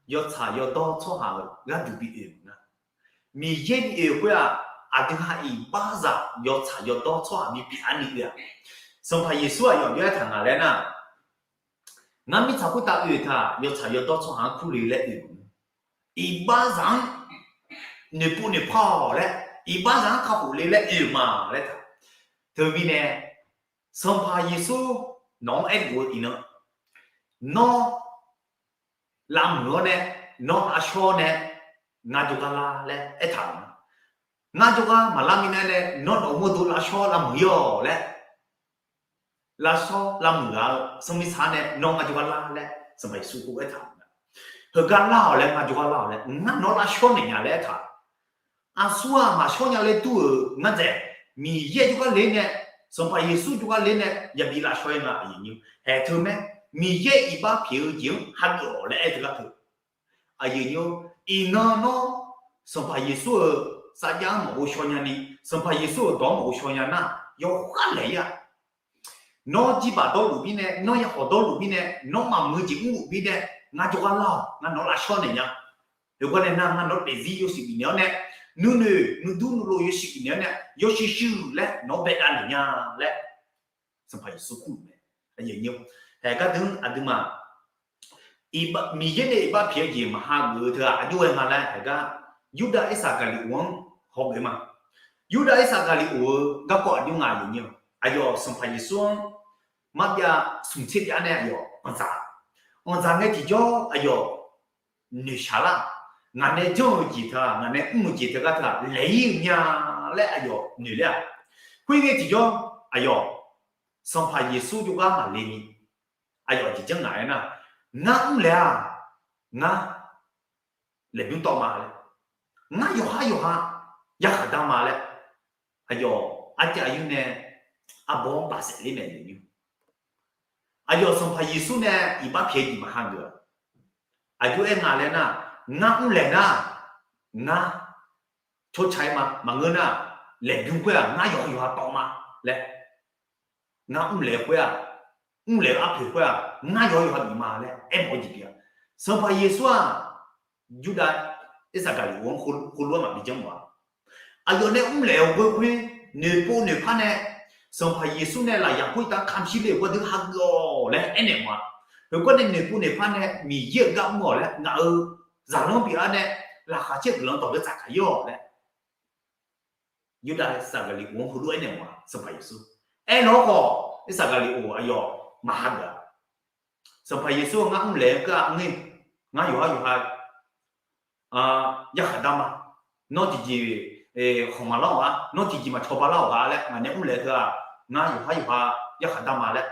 yawtsaq yawdawr tsawrhaq-euq gharduq bi oe-euq nga. Miqyaer bi oe-euq khoer-aq, aqdui ha iqbaxzaq yawtsaq yawdawr tsawrhaq bi pyaeq-a ni oe-aq, Sanqpaq Yeqsur aqyawf jov-aer taq ngaq laer nar, ngar mirtsaq khoertav oe-euq teu-aq, yawtsaq yawdawr tsawrhaq-anr kurle laer oe-euq. Iqbaxzaq-anr noeqpov noeqpar-awq laer, iqbaxzaq-anr kakhof le laer oe-euq ma laer taq. Teumirnae, Sanqpaq Yeqsur nawq-anr aerluf-eu iqnan, nawr lavmuiq-awr nae, nawr lavshawr nae, ngar jawrgar lar laer aertaq-euq ma. Ngar jawrgar maqlar mirnae nae, nawr nawq-euq mawrdo lavshawr lavmuiq-ir-awq laer, lavshawr lavmuiq ghaq-eu sanqmiq sar nae nawr ngar jawrgar lar laer Sanqpaq Yeqsur khoer aertaq-euq ma. Heugar lar-awq laer, ngar jawrgar lar-awq laer, ngar nawq-anr lavshawr naeq nya laer aertaq. Aqsur-aq maqshawr nya laer dur-euq ngar dzaeq, Miqyaer jawrgar ler nae, Sanqpaq Yeqsur jawrgar ler nae yabi lavshawr-ir nga. Aqyuif aqnyir, haeq teu mae, Miqyaer iqbax pyaeq-eu jeq-anr hageuf-awq laer aer teugar teu. Aqyuif aqnyir, iqnan nawr Sanqpaq Yeqsur-euq sarjax-anr maqghovshaw nyani, Sanqpaq Yeqsur-euq dawq-anr maqghovshaw nya nar, yawkhav laeq-ir-aq, nawr jirbaq dawrluf mirnae, nawr yakhawf dawrluf mirnae, nawr maqmuiq-eu jeq mrluf mirnae, ngar jawrgar lar-awq, ngar nawq-anr lavshawr naeq nya. Heugar nae nar, ngar nawq-anr daefzir yawshuif bifnaeq-awr nae, nuinoeq nuidur nuilov yawshuif bifnaeq-awr nae, yawshuif shuif laer nawq-anr baedav naeq nya laer Sanqpaq Yeqsur kurluf mae. Haeq gardeuv-anr aqduimaf Miqyaer nae iqbax pyaeq-eu jeq maqhageuf-eu teu-aq aqjox ghae nga laer haeq gar, Yurdav Irsaqgaqliqoq-anr hawgeuf ma. Yurdav Irsaqgaqliqoq-eu garkawv aqjox nga aqyuif aqnyir-awq, aqyawf Sanqpaq Yeqsur-anr marbyav smq tser byav nae aqyawf anqdzaq, anqdzaq ngae tiqjawr aqyawf noeqshaq lar, ngaq nae janr-eu jeq teu-aq, ngaq nae mr-eu jeq teugar teu-aq laeq-ir-eu nya laer aqyawf noeq ler-aq, khoerngae tiqjawr aqyawf Sanqpaq Yeqsur jawrgar maqle ni, aqyawf jeq janr ngaq aernar, ngar mrlaeq-aq, ngar laeqbymr tawv ma laer, ngar yawqhar yawqha yarkhaq dar ma laer, aqyawf arjav aqyur nae arbawr-anr bafsaef ler naeq lef nymr, aqyawf Sanqpaq Yeqsur nae iqbax pyaeq-eu jeq maqhageuf-aq, aqjox aer nga laer nar, ngar mrlaeq nar, ngar tsawrca-ir ma. Maqngeur nar, laeqbymr khoer-aq ngar yawqha yawqha tawv ma laer, ngar mrlaeq khoer-aq, mrlaeq-eu arpoeq khoer-aq ngar yawqha yawqha bif ma laer aermawf-eu jeq pyeuf-a. Sanqpaq Yeqsur-aq, Yurdav Irsaqgaqliqoq-anr heulof-aer maqbi janr mawf-a. Aqyawf nae mrlaeq-euq ghoer khoer, noeqpov noeqpar nae Sanqpaq Yeqsur nae lafyaq khoertav kamq shir le-euq gardeuv hageuf-awq laer aernaeq mawf-a. Heugar nae noeqpov noeqpar nae Miqyaer-euq gar mr-awq laer ngaq-euq zaqlanr bif-a nae laqkhaq caer guiqlanq dawq-eu tsafkaq-ir-awq laer Yurdav Irsaqgaqliqoq-anr heulof-aer naeq mawf-a. Sanqpaq Yeqsur aerlawq khawf, Irsaqgaqliqoq aqyawf maqhageuf-a. Sanqpaq Yeqsur-eu ngar mrlaeq-eu gar-a ngae, ngar yawqhar yawqha yarkhaq dar ma. Nawr tiqjeq khanqmaq lar-awq gha, nawr tiqjeq maqcawba lar-awq gha laer ngaq nae mrlaeq-eu teu-aq, ngar yawqhar yawqha yarkhaq dar ma laer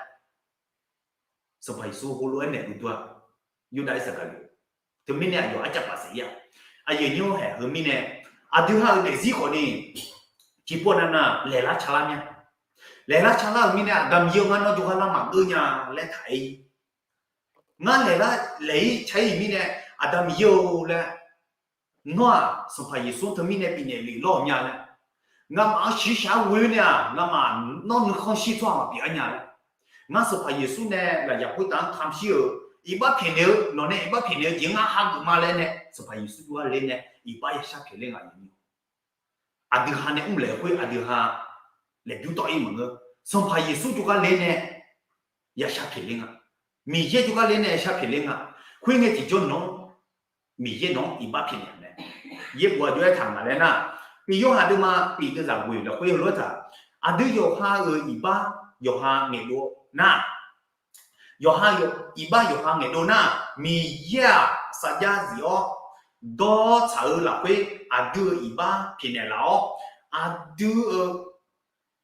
Sanqpaq Yeqsur heulof-aer naeq-eu dur-a. Yurdav Irsaqgaqliqoq teumirnae aqyawf arcav bafsaef-ir-a. Aqyuif aqnyir-anr haeq heu mirnae, aqdui ha-euq daefzir khawfni tiqpov navnav laeqlar calar mir-a. Laeqlar calar-euq mirnae Aqda Miqyaer-eu ngar nawr jawrgar lar maqgeur nya laer taq-ir. Ngar laeqlar laeq-ir cair-ir mirnae Aqda Miqyaer-eu laer, nawr-aq Sanqpaq Yeqsur teumirnae bifnaeq lef lawr-euq nya laer, ngamaf-anr shiqshaq-aer ghoe nae-aq ngamaf nawr nuikhanr shir tsawrhaq maqpyeuf-a nya laer, ngar Sanqpaq Yeqsur nae lafyaq khoertav-anr kamq shir-euq iqbax pyaeqnaeq-eu, nawq nae iqbax pyaeqnaeq-eu jeq ngar hageuf ma laer nae Sanqpaq Yeqsur jawrgar ler nae iqbax ya shar pyaeq ler nga. Aqdui ha nae mrlaeq-eu khoer aqdui ha laeqbymr tawv-ir maqngeur. Sanqpaq Yeqsur jawrgar ler nae ya shar pyaeq ler nga. Miqyaer jawrgar ler nae ya shar pyaeq ler nga. Khoerngae tiqjawr nawq-anr Miqyaer nawq-anr iqbax pyaeqnaeq-a mae. Yaerbof aqjox-aer taq ngaq laer nar, tiq Yorhaq deuvma tiq deuvzaq ghoeq lafkhoer heulof-aer taq, aqdui yawqha-euq iqbax yawqha ngaeqdov nar, yawqha iqbax yawqha ngaeqdov nar, Miqyaer-aq sarjax zif-awr dawr tsaq-eu lafkhoer aqdui-euq iqbax pyaeqnaeq laf-awr, aqdui-euq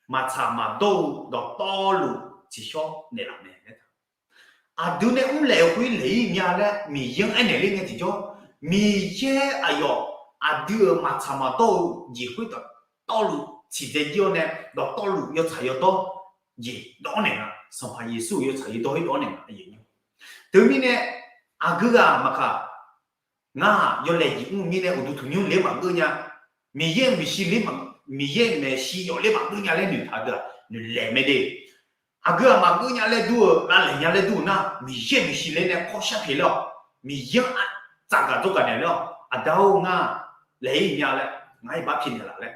maqtsaq maqdawr-eu dawqtawvluf tsiqshawr naeqlaf mae laer taq. Aqdui nae mrlaeq-eu khoer laeq-ir mya laer Miqyaer-anr aernaeq ler ngae tiqjawr, Miqyaer aqyawf aqdui-euq maqtsaq maqdawr-eu jeq khoer dawqtawvluf tsiqdzae jir-awr nae dawqtawvluf yawtsaq yawdawr jeq dawv-awr naeq nga. Sanqpaq Yeqsur-euq yawtsaq yawdawr khoer dawv-awr naeq nga. Teumirnae aqgeu ghaq maqkaq, ngar yawlaeq jeq mr-eu mirnae uqduq tanqnymr ler maqgeur nya, Miqyaer-euq maeqshi ler, Miqyaer-euq maeqshi yawf ler maqgeur nya laer noeqtaq-eu deuq-aq noeqlaeq mae de. Aqgeu ghaq maqgeur nya laer dur-eu, lavlaeq nya laer dur-eu nar, Miqyaer-euq maeqshi ler nae kawr shar pyaeq ler-awq. Miqyaer-anr tsafgaq dzawrgaq naeq ler-awq. Aqda-or, ngar laeq-ir mya laer, ngar iqbax pyaeqnaeq laf laer,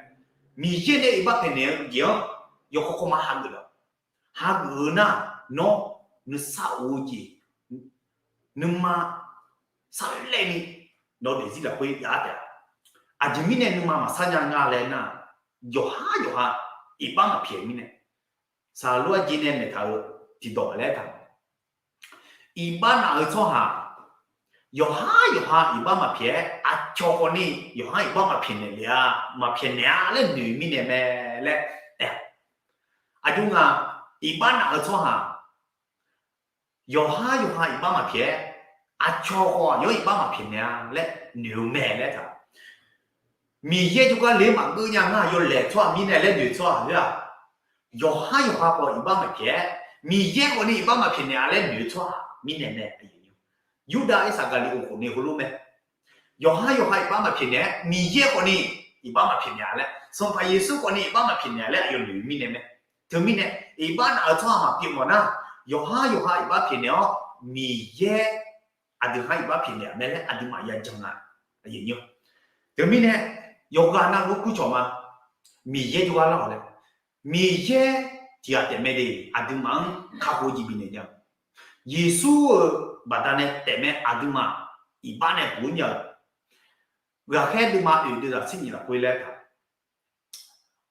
Miqyaer nae iqbax pyaeqnaeq-eu jeq-anr yawkawr kawrma hageuf laf. Hageuf-eu nar, nawr nuisar of-eu jeq, nuima sarlaev ni nawr daefzir lafkhoer yaf-ar taef-a. Aqjeq mirnae nuima maqsar nya nga laer nar, yawqhar yawqha iqbax maqpyaeq mirnae, saqlof-aer jeq nae maeqtaq-eu tiqdawq laer taq, iqbax naf-eu tsawrhaq yawqhar yawqha iqbax maqpyaeq-aer, aqcawq khawfni yawqhar iqbax maqpyaeq naeq le-a, maqpyaeq naeq-a laer noeq mirnae mae laer aer-a. Aqjox nga, iqbax naf-eu tsawrhaq yawqhar yawqha iqbax maqpyaeq-aer, aqcawq khawf yawr iqbax maqpyaeq naeq-a laer noeq-eu mae laer taq. Miqyaer jawrgar ler maqgeur nya ngar yawlaeq tsawrhaq mirnae laer noeq tsawrhaq khoer-aq, yawqhar yawqha khawf iqbax maqpyaeq-aer, Miqyaer khawfni iqbax maqpyaeq naeq-a laer noeq-eu tsawrhaq mirnae mae. Yurdav Irsaqgaqli of khofnae heulof mae. Yawqhar yawqha iqbax maqpyaeq naeq-aer, Miqyaer khawfni iqbax maqpyaeq naeq-a laer, Sanqpaq Yeqsur khawfni iqbax maqpyaeq naeq-a laer aqyawf noeq-eu mirnae mae. Teumirnae, iqbax naf-eu tsawrhaq maqpyaeq mawf nar, yawqhar yawqha iqbax pyaeqnaeq-awr, Miqyaer aqdui ha iqbax pyaeqnaeq-a mae laer aqduimaf ya jan nga. Teumirnae, yawqghaq navluf kur cawq ma, Miqyaer jawrgar lar-awq laer, Miqyaer tiqghaq taef mae de, aqduimaf-anr kakhof-eu jeq bifnaeq nya. Yeqsur-euq baqdanae taef mae, aqduimaf iqbax nae bof-ir nya-eu. Ghaqkhaer deuvma oeq deuvzaq tser nyiq lafkhoer laer taq,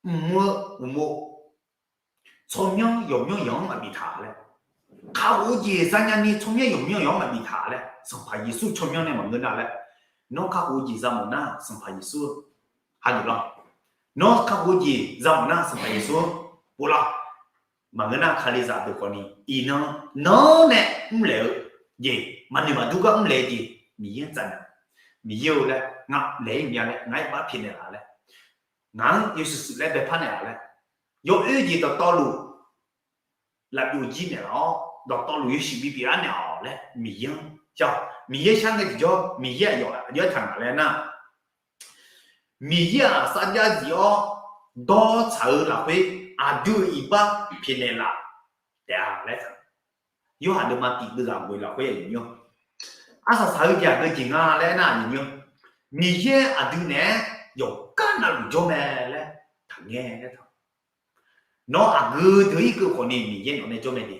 mq-eu uqmov tsawrmyanr yawqmyanr yawq-anr maqbif taq laer, kakhof-eu jeq zanya ni tsawrmyanr yawqmyanr yawq-anr maqbif taq laer, Sanqpaq Yeqsur tsawrmyanr nae maqngeur nar laer, nawr kakhof-eu jeq za mawf nar Sanqpaq Yeqsur hageuf lar. Nawr kakhof-eu jeq za mawf nar Sanqpaq Yeqsur bof lar. Maqngeur nar Kalizaq deuq khawfni iqnan nanr nae mrlaeq-eu jeq, maqnoeq maqdur gar mrlaeq-eu jeq Miqyaer-anr tsaf nar, Miqyaer-eu laer, ngar laeq-ir mya laer, ngar iqbax pyaeqnaeq laf laer, ngaq-anr yawshuif shuif laer baepar naeq laf laer, yawoer jeq dawqtawvluf lafbyov jir naeqlaf-awr, dawqtawvluf yawshuif bipyeuf-ar naeq-awq laer Miqyaer-anr shar-awq. Miqyaer shar ngae tiqjawr, Miqyaer aqyawf aqjox-aer taq ngaq laer nar, Miqyaer-aq sarjax zif-awr dawr tsaq-eu lafkhoer aqdui-euq iqbax pyaeqnaeq laf taef-a laer taq. Yorhaq deuvma tiq deuvzaq ghoeq lafkhoer aqyawf nymr, arsaq saq-eu jeq aqgeu jeq nga laer aernar aqyawf nymr, Miqyaer aqdui naeq-aer yawqgar navluf jawr mae laer taqngae laer taq. Nawr aqgeu deuq irkeuv khawfni Miqyaer nawq nae jawr mae de.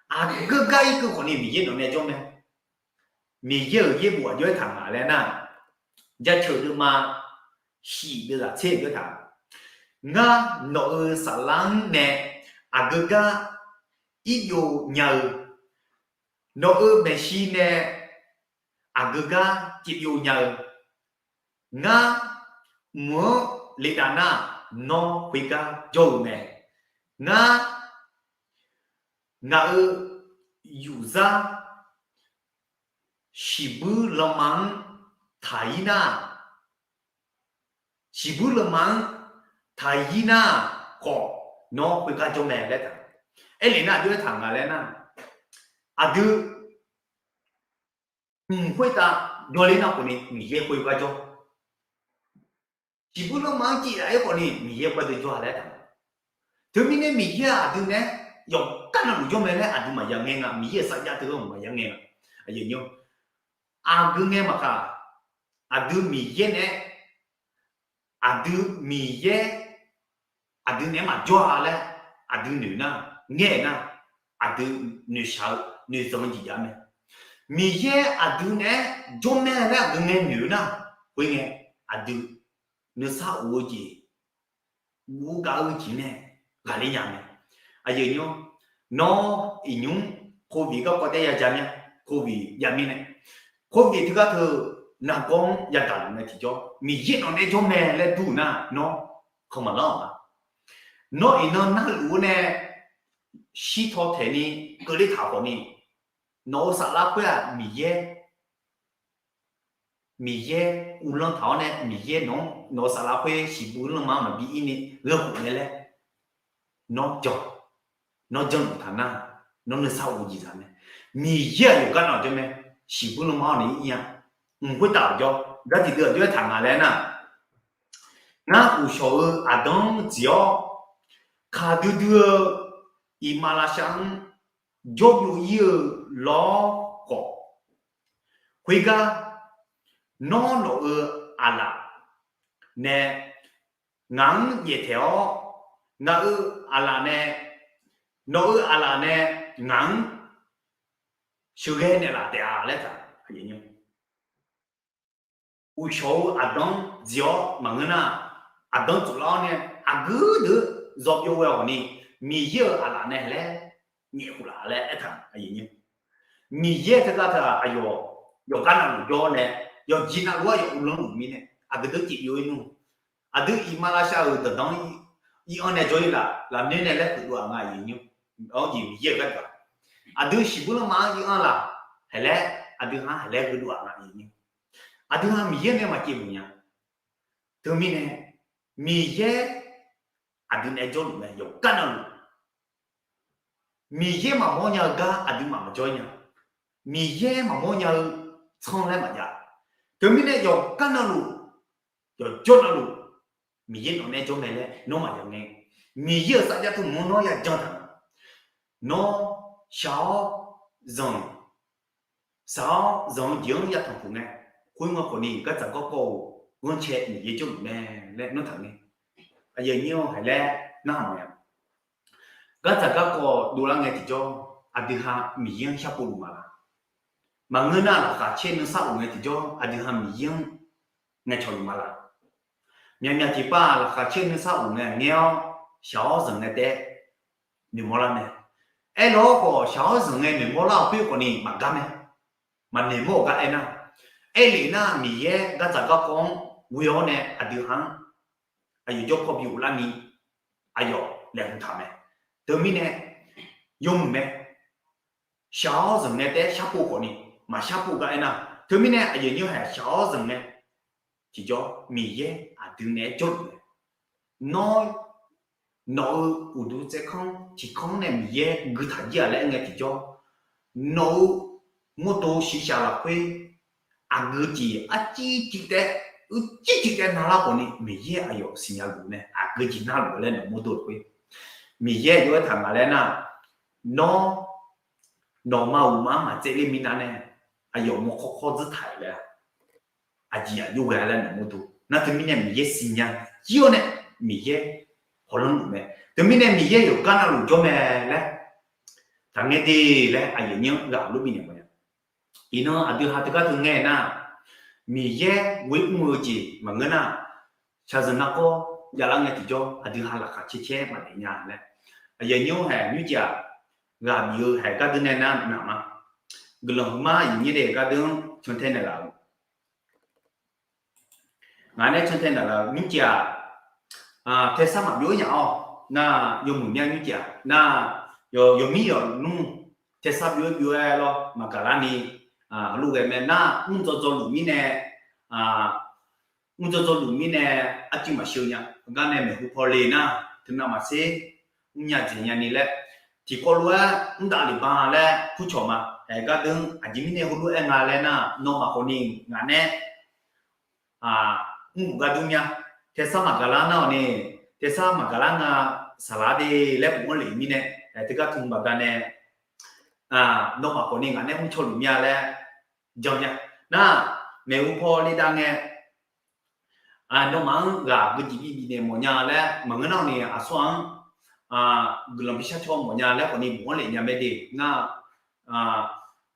Aqgeu gar irkeuv khawfni Miqyaer nawq nae jawr mae. Miqyaer-euq yaerbof aqjox-aer taq ngaq laer nar, Jaceuq deuvma shif deuvzaq tser aqjox-aer taq, ngar nawq-euq saflar-anr nae aqgeu gar irbyov nya-eu, nawq-euq maeqshi nae aqgeu gar tiqbyov nya-eu, ngar mq-anr ledav nar, nawr khoergar jawr-eu mae. Ngar ngaq-euq yufzar shiqbuir lanma-anr taq-ir nar, shiqbuir lanma-anr taq-ir nar khawf, nawr khoergar jawr mae laer taq. Aerlef nar aqjox-aer taq nga laer nar, aqdui mq khoertav jawrler nar khawfni Miqyaer khoergar jawr. Shiqbuir lanma-anr civ yaf-aer khawfni Miqyaer khoerdeuv jawr-a laer taq. Teumirnae Miqyaer-aq aqdui nae-aer yawqgar navluf jawr mae laer aqdui maqya ngaer nga. Miqyaer-euq sarjax teu-anr maqya ngaer nga. Aqyuif nymr, aqgeu ngae maqkaq, aqdui Miqyaer naeq-aer, aqdui Miqyaer, aqdui naeq-aer maqjawr-a laer, aqdui noeq nar, ngaer-eu nar, aqdui noeqshaq-eu noeqzanq-eu jeq jav mae. Miqyaer aqdui naeq-aer jawr mae laer aqdui ngae noeq-eu nar, khoerngae aqdui nuisar of-eu jeq, guv-eu gav-eu jeq nae ghaqler nya mae. Aqyuif nymr, nawr iqnymr โควิด garkawv taef-aer ya ja mya, โควิด ya mirnae, โควิด teugar teu nargawr-anr yadaq luf mae tiqjawr, Miqyaer nawq naeq-aer jawr mae laer dur-euq nar, nawr kawq maqlanr-awq ma. Nawr iqnan narluf-eu nae shirtaw taeq ni keuvle taq khawf ni, nawq-euq saflar khoer-aq Miqyaer Miqyaer uvlanr taq-awr nae Miqyaer nawq-anr nawq-euq saflar khoer shiqbuir lanma-anr maqbi ir ni gheurkhof nae laer, nawr jan, nawr janluf taq nar, nawr nuisar of-eu jeq zaq mae. Miqyaer-aq yawqgar navluf jawr mae, shiqbuir lanma-anr nae ir-a. Mq khoertav aqjawr gar tiqdeuv aqjawr-aer taq nga laer nar, ngar uqshawq-eu aqdanr dziq-awr, kaqdui dui-eu iqmalavshav-anr jawrbyov ir-eu lawr khawf, khoergar nawr nawq-euq aqlaf nae ngaq-anr jaeftaeq-awr, ngaq-euq aqlaf nae, nawq-euq aqlaf nae ngaq-anr sheuqghae naeqlaf taef-a laer taq. Uqshawq-eu aqdanr dziq-awr maqngeur nar, aqdanr tsoflar-awr nae aqgeu deuq-eu zawbyov ghae-awq ni, Miqyaer-euq aqlaf nae laer nyaef khof laf laer aertaq-a. Miqyaer teugar teu-aq aqyawf yawqgar navluf jawr-awr nae, yawqjeq navluf-aer yawf uvlanr luf mirnae aqgeu deuq tiqbyov ir nmr. Aqdui iqmalavshav-euq dawqdanr ir-anr nae jawr ir laf, lafnoer nae laer huiqdov-aq nga, aqyuif nymr. Awr jeq Miqyaer-euq gharduq-aq, aqdui shiqbuir lanma-anr ir-anr laf, haeq laer, aqdui ha haeq laer gheudov-aq nga, aqyuif nymr. Aqdui ha Miqyaer nae maqcaev mawf nya. Teumirnae Miqyaer aqdui naeq-aer jawrluf mae, yawqgar navluf Miqyaer maqmawr nya-eu gar aqduimaf maqjawr nya. Miqyaer maqmawr nya-eu tsanr laer maqjav. Teumirnae yawqgar navluf, yawqjawr navluf, Miqyaer nawq naeq-aer jawr mae laer nawr maqya ngae, Miqyaer-euq sarjax tmq-anr nawr yajan taq nga. Nawr shaq-awr zanq, shaq-awr zanq-eu jeq-anr yatanq puq ngae, khoerngae khawf ni gardzaq garkawv-euq ghanrcae Miqyaer jawrluf mae laer nawr taq ngae, aqyuif nymr-awr haeq laer narhaq mawf-a. Gardzaq garkawv dovlar ngae tiqjawr, aqdui ha Miqyaer-anr sharpov luf ma laq? Maqngeur nar, laqkhaq caer nuisar of ngae tiqjawr, aqdui ha Miqyaer-anr ngaeqcawq luf ma laq? Myaqmyaq tiqpav laqkhaq caer nuisar of ngae ngaer-awr, shaq-awr zanq ngae taef-aer noeqmawr lar mae. Aerlawr khawf, shaq-awr zanq ngae noeqmawr lar-awq khoer khawf ni maqgar mae. Maqnoeqmawr-euq gar aernar, aerlef nar Miqyaer gardzaq garkawv-anr ghoe-awr nae aqdui ha-anr aqyawf jawrkawv bi ghoflar ni aqyawf laeqhmq taq mae. Teumirnae yawmuiq mae. Shaq-awr zanq ngae taef-aer sharpov khawf ni maqsharpov gar aernar, teumirnae aqyawf nymr haeq shaq-awr zanq ngae tiqjawr Miqyaer aqdui naeq-aer jawrluf mae. Nawr nawq-euq uqduq tsaevkanr tiqkanr nae Miqyaer guitaq jir-aq laer aer ngae tiqjawr, nawq-euq mawrdo shiqshaq lafkhoer aqgeu jeq arcir cif taef, uicuiv cif taef navlar khawf ni Miqyaer aqyawf siqnya luf mae, aqgeu jeq navluf laer nawq mawrdo lafkhoer Miqyaer yawr-aer taq nga laer nar, nawr nawqma uqma-anr maqtsaevler minav nae aqyawf mawrkawr kawr dzeur taq-euq laer aqjeq aqjox ghae laer nawq mawrdo. Nar teumirnae Miqyaer siqnya jir-awr nae Miqyaer hawlanr luf mae. Teumirnae Miqyaer yawqgar navluf jawr mae laer taqngaer de laer aqyawf nymr ghaq lof bifnaeq mawf-a. Iqnan aqdui ha teugar teu ngae nar, Miqyaer ghoe mr-eu jeq maqngeur nar, shaqzanq narkawr javlar ngae tiqjawr aqdui ha laqkhaq caer caer maqdaef nya laer, aqyawf nymr haeq nymrcaf ghaq bif-eu haeq gardeur nae nar naq ma. Guiqlanq huiqma iqnyir daef gardeur-anr cantae naeqlaf-euq Ngaq nae cantae naeqlaf-euq nymrcaf-aq, taesar maqbyov-aer nyaf-awq. Nar yawmuiq mya nymrcaf nar, yawmir yawqnmr taesar byov-aer byov-aer lawr maqgaq larni, heulof ghae mae nar, mr dzaw dzaw luf mirnae, mr dzaw dzaw luf mirnae arcuiv maqsheu nya. Gar nae maeqhu paw le nar, teunav maqtser mrnya dzaeq nyani laer, tiqkawv lof-aer mr dav lef ban laer kurcawq ma. Aeq gardeur aqjeq mirnae heulof-aer nga laer nar, nawmaf khawfni ngaq nae mrluf gar dur mya. Taesar maqgaq lar nar-awq ni, taesar maqgaq lar nga saqlaq de laer bofanr lef mirnae, teugar tmq baqdanae nawmaf khawfni ngaq nae mr cawluf mir-a laer jan nya. Nar, maeqhu paw le dav ngae, nawmaf-anr ghaq geujeq bi bifnaeq mawf nya laer maqngeur nar-awq ni, aqsur-anr guiqlanq bishar caw mawf nya laer khawfni bofanr lef nya mae de. Nar,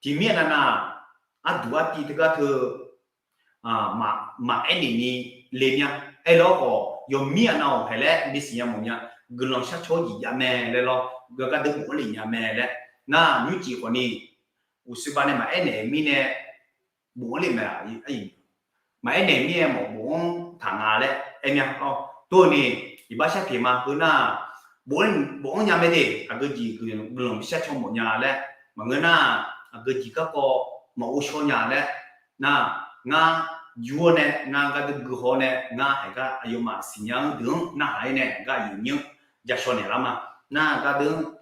tiqmir aqnav nav, arduq artiv teugar teu maqaer naeq ni le mya. Aerlar khawf yawmir aqnav-awq haeq laer bisiq nya mawf nya. Guiqlanq shar caw-awr jeq jav mae laer lawr, gardeuv bofanr lef nya mae laer. Nar, nymrcif khawfni uqshoe ba nae maqaer naeq-eu mirnae bofanr lef mae-a. Maqaer naeq mirnae mawf bofanr taq nga laer aer mya. Tov-eu ni, iqbax sharpyaeq ma heu nar, bofanr nya mae de. Aqgeujeq guiqlanq bishar caw mawf nya laer maqngeur nar, aqgeujeq garkawv maqghov shaw nya laer nar, ngar yur-awr nae ngar gardeuv guihaw-awr nae ngar haeq gar aqyawfmaf siqnya-anr deuq-anr narhaq-aer nae gar aqyuif nyir-anr jashaw naeqlar ma. Nar gardeuv-anr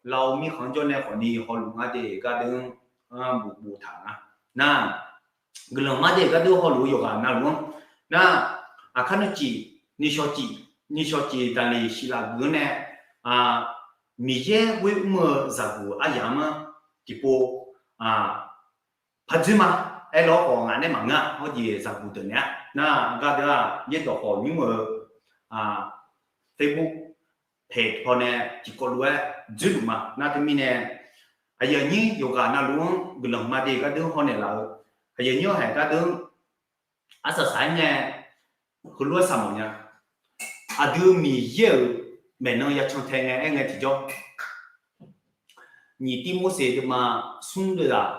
Lao mirkhanq-anr jawr nae khawfni hawluf nga de gardeuv-anr bof boftaq nga. Nar, guiqlanq mar de gardeuv hawluf-eu yawqghaq navluf-anr nar, aqkar nuiciq, nuishawq ciq, nuishawq ciq daqliq shiqlaf guiq-anr nae, Miqyaer ghoer mr-eu zaqguq aryamq-anr tiqpov pardzoer ma. Aerlar khawf ngaq nae maqngeur-a, hawr jeq zaqguq deuq naeq-a. Nar gardeuv-aq yaerdawq khawf nymr-eu Facebook page paw nae tiqkawv lof-aer dzoerluf ma. Nar teumirnae aqyuif aqnyir yawqghaq navluf-anr guiqlanq mar de gardeuv hawnaeq laf-eu, aqyuif aqnyir-anr haeq gardeuv arsaq saq-aer ngae, heulof-aer saq mawf nya. Aqdui Miqyaer-euq maeqnan yacan tae ngae aer ngae tiqjawr, nyiq Tirmorseq deuvma smr deuvzaq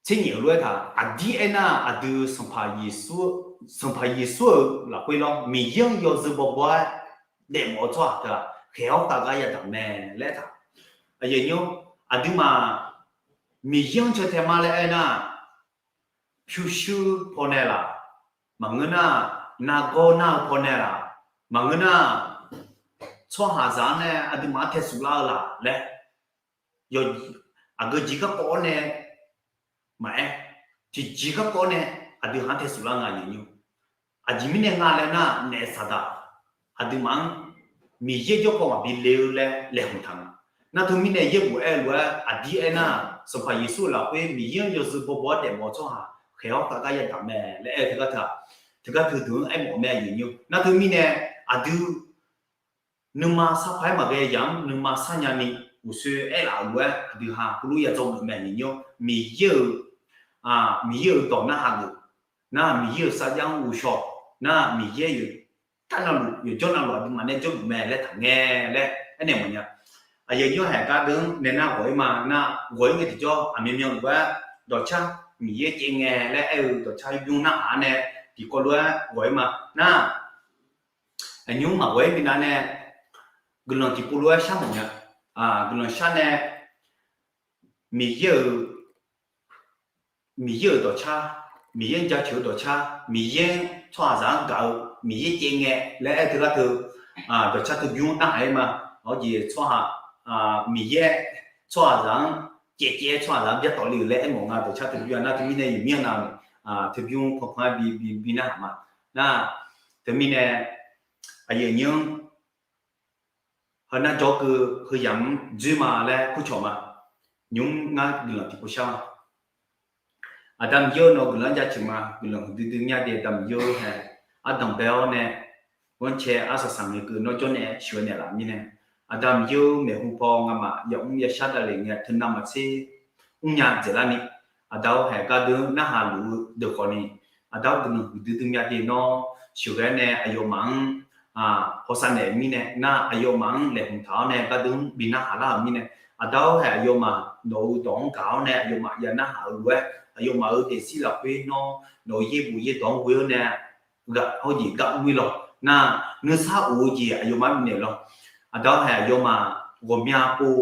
tser nyiq-eu lof-aer taq, aqdir aernar aqdui Sanqpaq Yeqsur-euq lafkhoer lawr, Miqyaer-anr yawzeu bawbaw-aer daefmawf-eu tsawrhaq teu-aq, khaeq-awr khav gar yadaq mae laer taq. Aqyuif aqnyir, aqduimaf Miqyaer-anr caw tae ma laer aernar, pyurshuir pawnae laf, maqngeur nar, nargawr nar-eu pawnae laf, maqngeur nar, tsawrhaqzaq-anr nae aqduimaf-anr taesuf lar-eu laf laer, aqgeujeq garkawv-awr nae maqaer, tiqjeq garkawv-awr nae aqdui haq-anr taesuf lar nga nyiq nymr. Aqjeq mirnae nga laer nar, naef saqdaq aqduimaf-anr Miqyaer jawrpaw maqbi le-eu laer laeqhmq taq nga. Nar teumirnae yaerbof aer-eu lof-aer aqdir aernar, Sanqpaq Yeqsur-euq lafkhoer Miqyaer-anr yawzeu bawbaw-aer daefmawf-eu tsawrhaq khaeq-awr khav gar yadaq mae laer aer-eu teugar teu-aq, teugar teu deuq-anr aermawf mae nyiq nymr. Nar teumirnae aqdui nuima sarpaq-aer maqghae yamq-anr nuima sarnya ni uqshoe aerlaf-euq lof-aer aqdui ha heulof-aer yadzawr geuf mae nyiq nymr. Miqyaer-euq, Miqyaer-euq dawq narhaq geuf, nar Miqyaer-euq sarjax-anr ghovshaw, nar Miqyaer yawqjawr navluf aqduimaf nae jawrluf mae laer taqngae laer aernaeq mawf nya. Aqyuif aqnyir haeq gardeuv-anr naeq nar ghawq-ir ma. Nar ghawq-ir ngae tiqjawr aqmyanmyan lof-aer dawqcar Miqyaer caev ngae laer aer-eu dawqcar bymr narhaq-awr nae tiqkawv lof-aer ghawq-ir ma. Nar aqnymr maqghawq-ir minav nae guiqlanq tiqpov lof-aer shar mawf nya. Guiqlanq shar nae Miqyaer-euq, Miqyaer-euq dawqcar, Miqyaer-anr jaceuq-eu dawqcar, Miqyaer-anr tsawrhaqzaq-anr gaq-eu, Miqyaer caev ngae laer aer-eu teugar teu dawqcar teu bymr narhaq-ir ma. Awr jeq tsawrhaq, Miqyaer tsawrhaqzaq-anr caevcaev-aer tsawrhaqzaq-anr byartawf le-euq laer aermawf nga dawqcar teu bymr-a. Nar teumirnae yawqmyanr nav-eu teu bymr panpan-aer bi bi narhaq ma. Nar teumirnae aqyuif aqnyir-anr heunar jawr keuv heuyamq-anr dzoer ma laer kurcawq ma. Nymr ngar guiqlanq tiqpov shar ma. Aqda Miqyaer-eu nawq-eu guiqlanq-anr jaceuq ma. Guiqlanq huiqdui dui mya de Aqda Miqyaer-eu hae. Ardanq bae-awr nae ghanrcae arsaq saq ngae keuv nawr jawrnae sheuqghae naeqlaf mirnae, Aqda Miqyaer-eu maeqhu paw ngamaf yamr yashar davle ngae teunav maqtser mrnya dzaeqlar ni, Aqda-or haeq gardeuv narhaq luf-eu deuq khawf ni, Aqda-or guiqlanq huiqdui dui mya de nawr sheuqghae nae aqyawfmaf-anr hawsav naeq-euq mirnae, nar aqyawfmaf-anr laeqhmq taq-awr nae gardeuv-anr bi narhaq lar-euq mirnae, Aqda-or haeq aqyawfmaf nawq-euq dawq-anr gaq-awr nae aqyawfmaf ya narhaq-eu lof-aer aqyawfmaf-euq daefzir lafkhoer nawr nawq-euq yaerbof yaerdawq-anr ghoe-awr nae ghaq hawr jeq gar mr-ir lawq. Nar nuisar of-eu jeq aqyawfmaf-anr bifnaeq lawq. Aqda-or haeq aqyawfmaf ghawqmya pov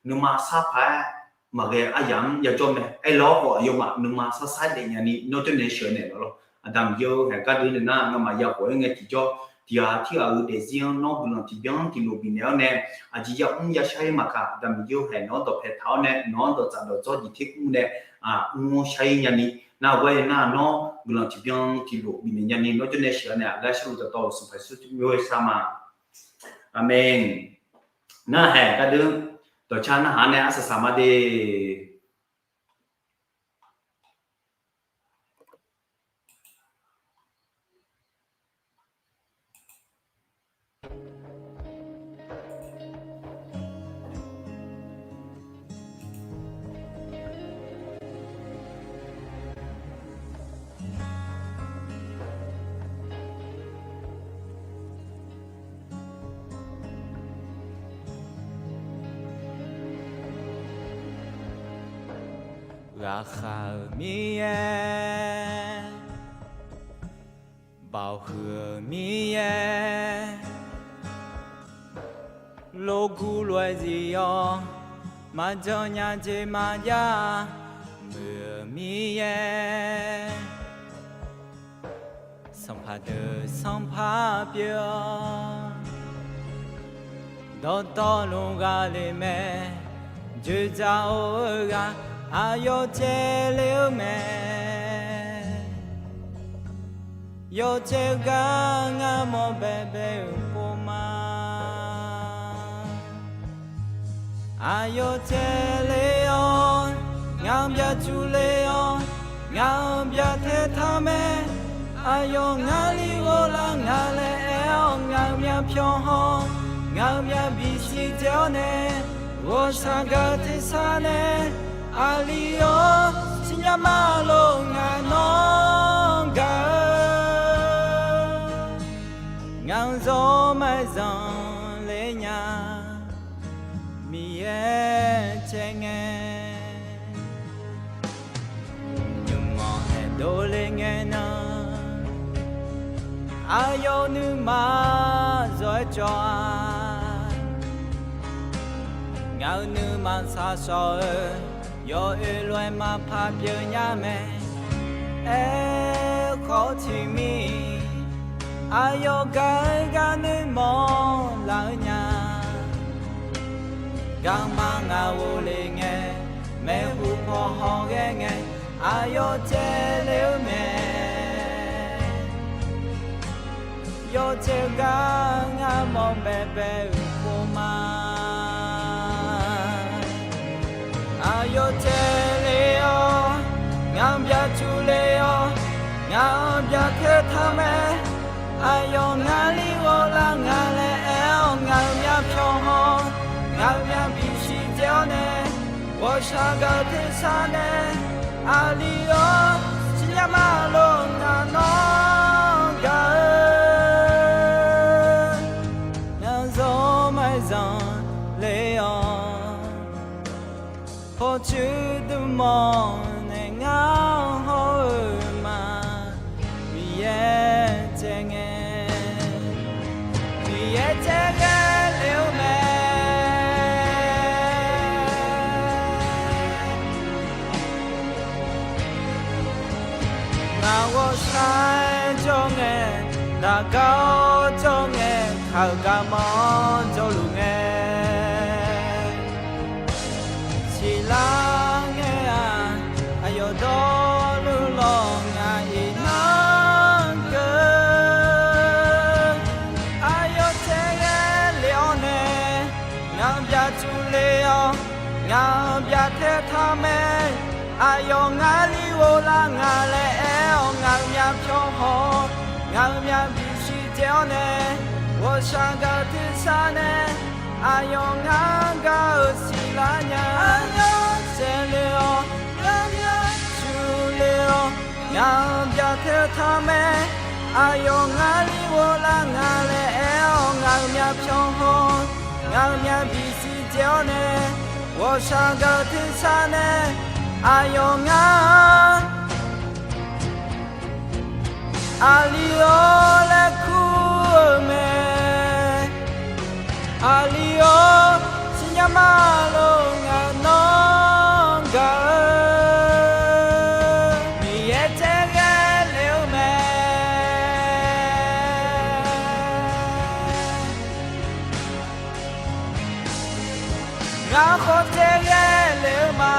nuima sarpaq-aer maqghae aryamq-anr yajawr mae. Aerlar-awr khawf aqyawfmaf nuima sarsar daef nyani nawr jawrnae sheuqghae naeq lawq lawr. Aqda Miqyaer-eu haeq gardeuv nae nar ngamaf ya ghawq-aer ngae tiqjawr tiqghaq tirghaq-euq daefzir-anr nawr guiqlanq tiqbyan tiqlof bifnaeq-awr nae aqjeq yamr yashar-ir maqkaq, Aqda Miqyaer-eu haeq nawq-anr dawqpae taq-awr nae nawq-anr dawqtsaf dawqdzawr jeq ter mr nae mr-awr shar-ir nyani, nar ghae nar nawr guiqlanq tiqbyan tiqlof bifnaeq nyani nawr jawrnae sheuqghae naeq-a laer sharluf dawqtawv-euq Sanqpaq Yeqsur tsawrmyanr-aer sar ma. Aqmeq. Nar haeq gardeuv Dawqca narhaq nae arsaq saq ma de. Ghaqkhav-euq Miqyaer, baoq huiq-euq Miqyaer, lof guv lof-aer zif-awr, maqjan nya jeq maqjav muiq-euq Miqyaer, sanqpaq deuq sanqpaq pyeuf-awr, dawqtawvluf ghaq le mae. Joeqdzaq-or-eu ghaq aqyawf caevle-eu mae. Yawcaev gar ngar mawr baebae-euq pov ma. Aqyawf caevle-awr, ngaq byaqcuf le-awr, ngaq-euq byaqtae taq mae. Aqyawf ngar li ghoflar nga laer aer-awr, ngaq-euq myavpyawq haw, ngaq-euq myavbif siqdzae-awr nae, ghawqshaq gaq-eu tersar nae, aqli-awr siqnya ma lor ngaq nawr gaq-eu ngaq-euq zawr maqzanq le nya, Miqyaer caev ngae. Nymq-anr haeqdov le ngae nan, aqyawf nuima zawr-aer cawv-a. Ngaq-euq nuima shaqshawq-eu, yawoer lof-aer maqpar pyeuf nya mae. Aerkhawf tiqmir, aqyawf gaq-eu gar nuirmanr laf-eu nya. Garma ngaq ghofle ngae, maeqhu paw hawghae ngae, aqyawf caevle-eu mae. Yawcaev gar ngar mawr baebae-euq pov ma. Aqyawf caevle-awr, ngaq byaqcuf le-awr, ngaq byaqtae taq mae. Aqyawf ngar li ghoflar nga laer aer-awr, ngaq-euq myavpyawq haw, ngaq-euq myavbif siqdzae-awr nae, ghawqshaq gaq-eu tersar nae, aqli-awr siqnya ma lor ngaq nawr gaq-eu ngaq-euq zawr maqzanq le-awr, pawqtsuif dmq mawf nae ngar hawr-eu ma. Miqyaer caev ngae, Miqyaer caev ghae le-eu mae. Ngaq ghawqshaq-aer jawr ngae, daqgar-awr jawr ngae, kaq-euq garmanr jawrluf ngae, siqlar ngae-aq, aqyawf dawrluf lawq ngaq iqnan keuv. Aqyawf caev ghae le-awr nae, ngaq byaqcuf le-awr, ngaq byaqtae taq mae. Aqyawf ngar li ghoflar nga laer aer-awr, ngaq-euq myavpyawq haw, ngaq-euq myavbif siqdzae-awr nae, ghawqshaq gaq-eu tersar nae, aqyawf ngar gaq-eu siqlar nya. Aqyawf caev le-awr, ngaq byaqcuf le-awr, ngaq byaqtae taq mae. Aqyawf ngar li ghoflar nga laer aer-awr, ngaq-euq myavpyawq haw, ngaq-euq myavbif siqdzae-awr nae, ghawqshaq gaq-eu tersar nae, aqyawf ngar aqli-awr laer kur-eu mae. Aqli-awr siqnya ma lor ngaq nawr gaq-eu Miqyaer caev ghae le-eu mae. Ngar khawf caev ghae le-eu ma.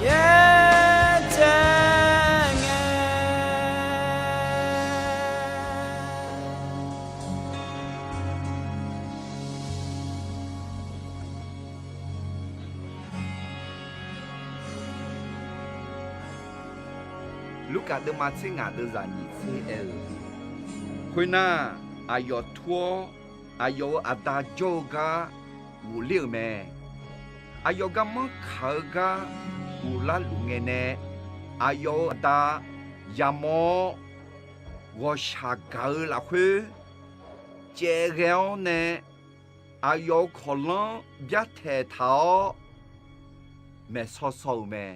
Miqyaer caev ngae. Lurkaf deuvma tser ngaq deuvzaq nyiq tser aer-eu, khoernar, aqyawf tur-awr, aqyawf-euq aqda jawr-eu gar ghofler-euq mae. Aqyawf garmanr kaq-eu gar ghoflar luf ngae nae, aqyawf-euq aqda yamawr-awr, ghawqshaq gaq-eu lafkhoer caev ghae-awr nae, aqyawf-euq kawqlanr byartaeq taq-awr maeqsaw saw-euq mae.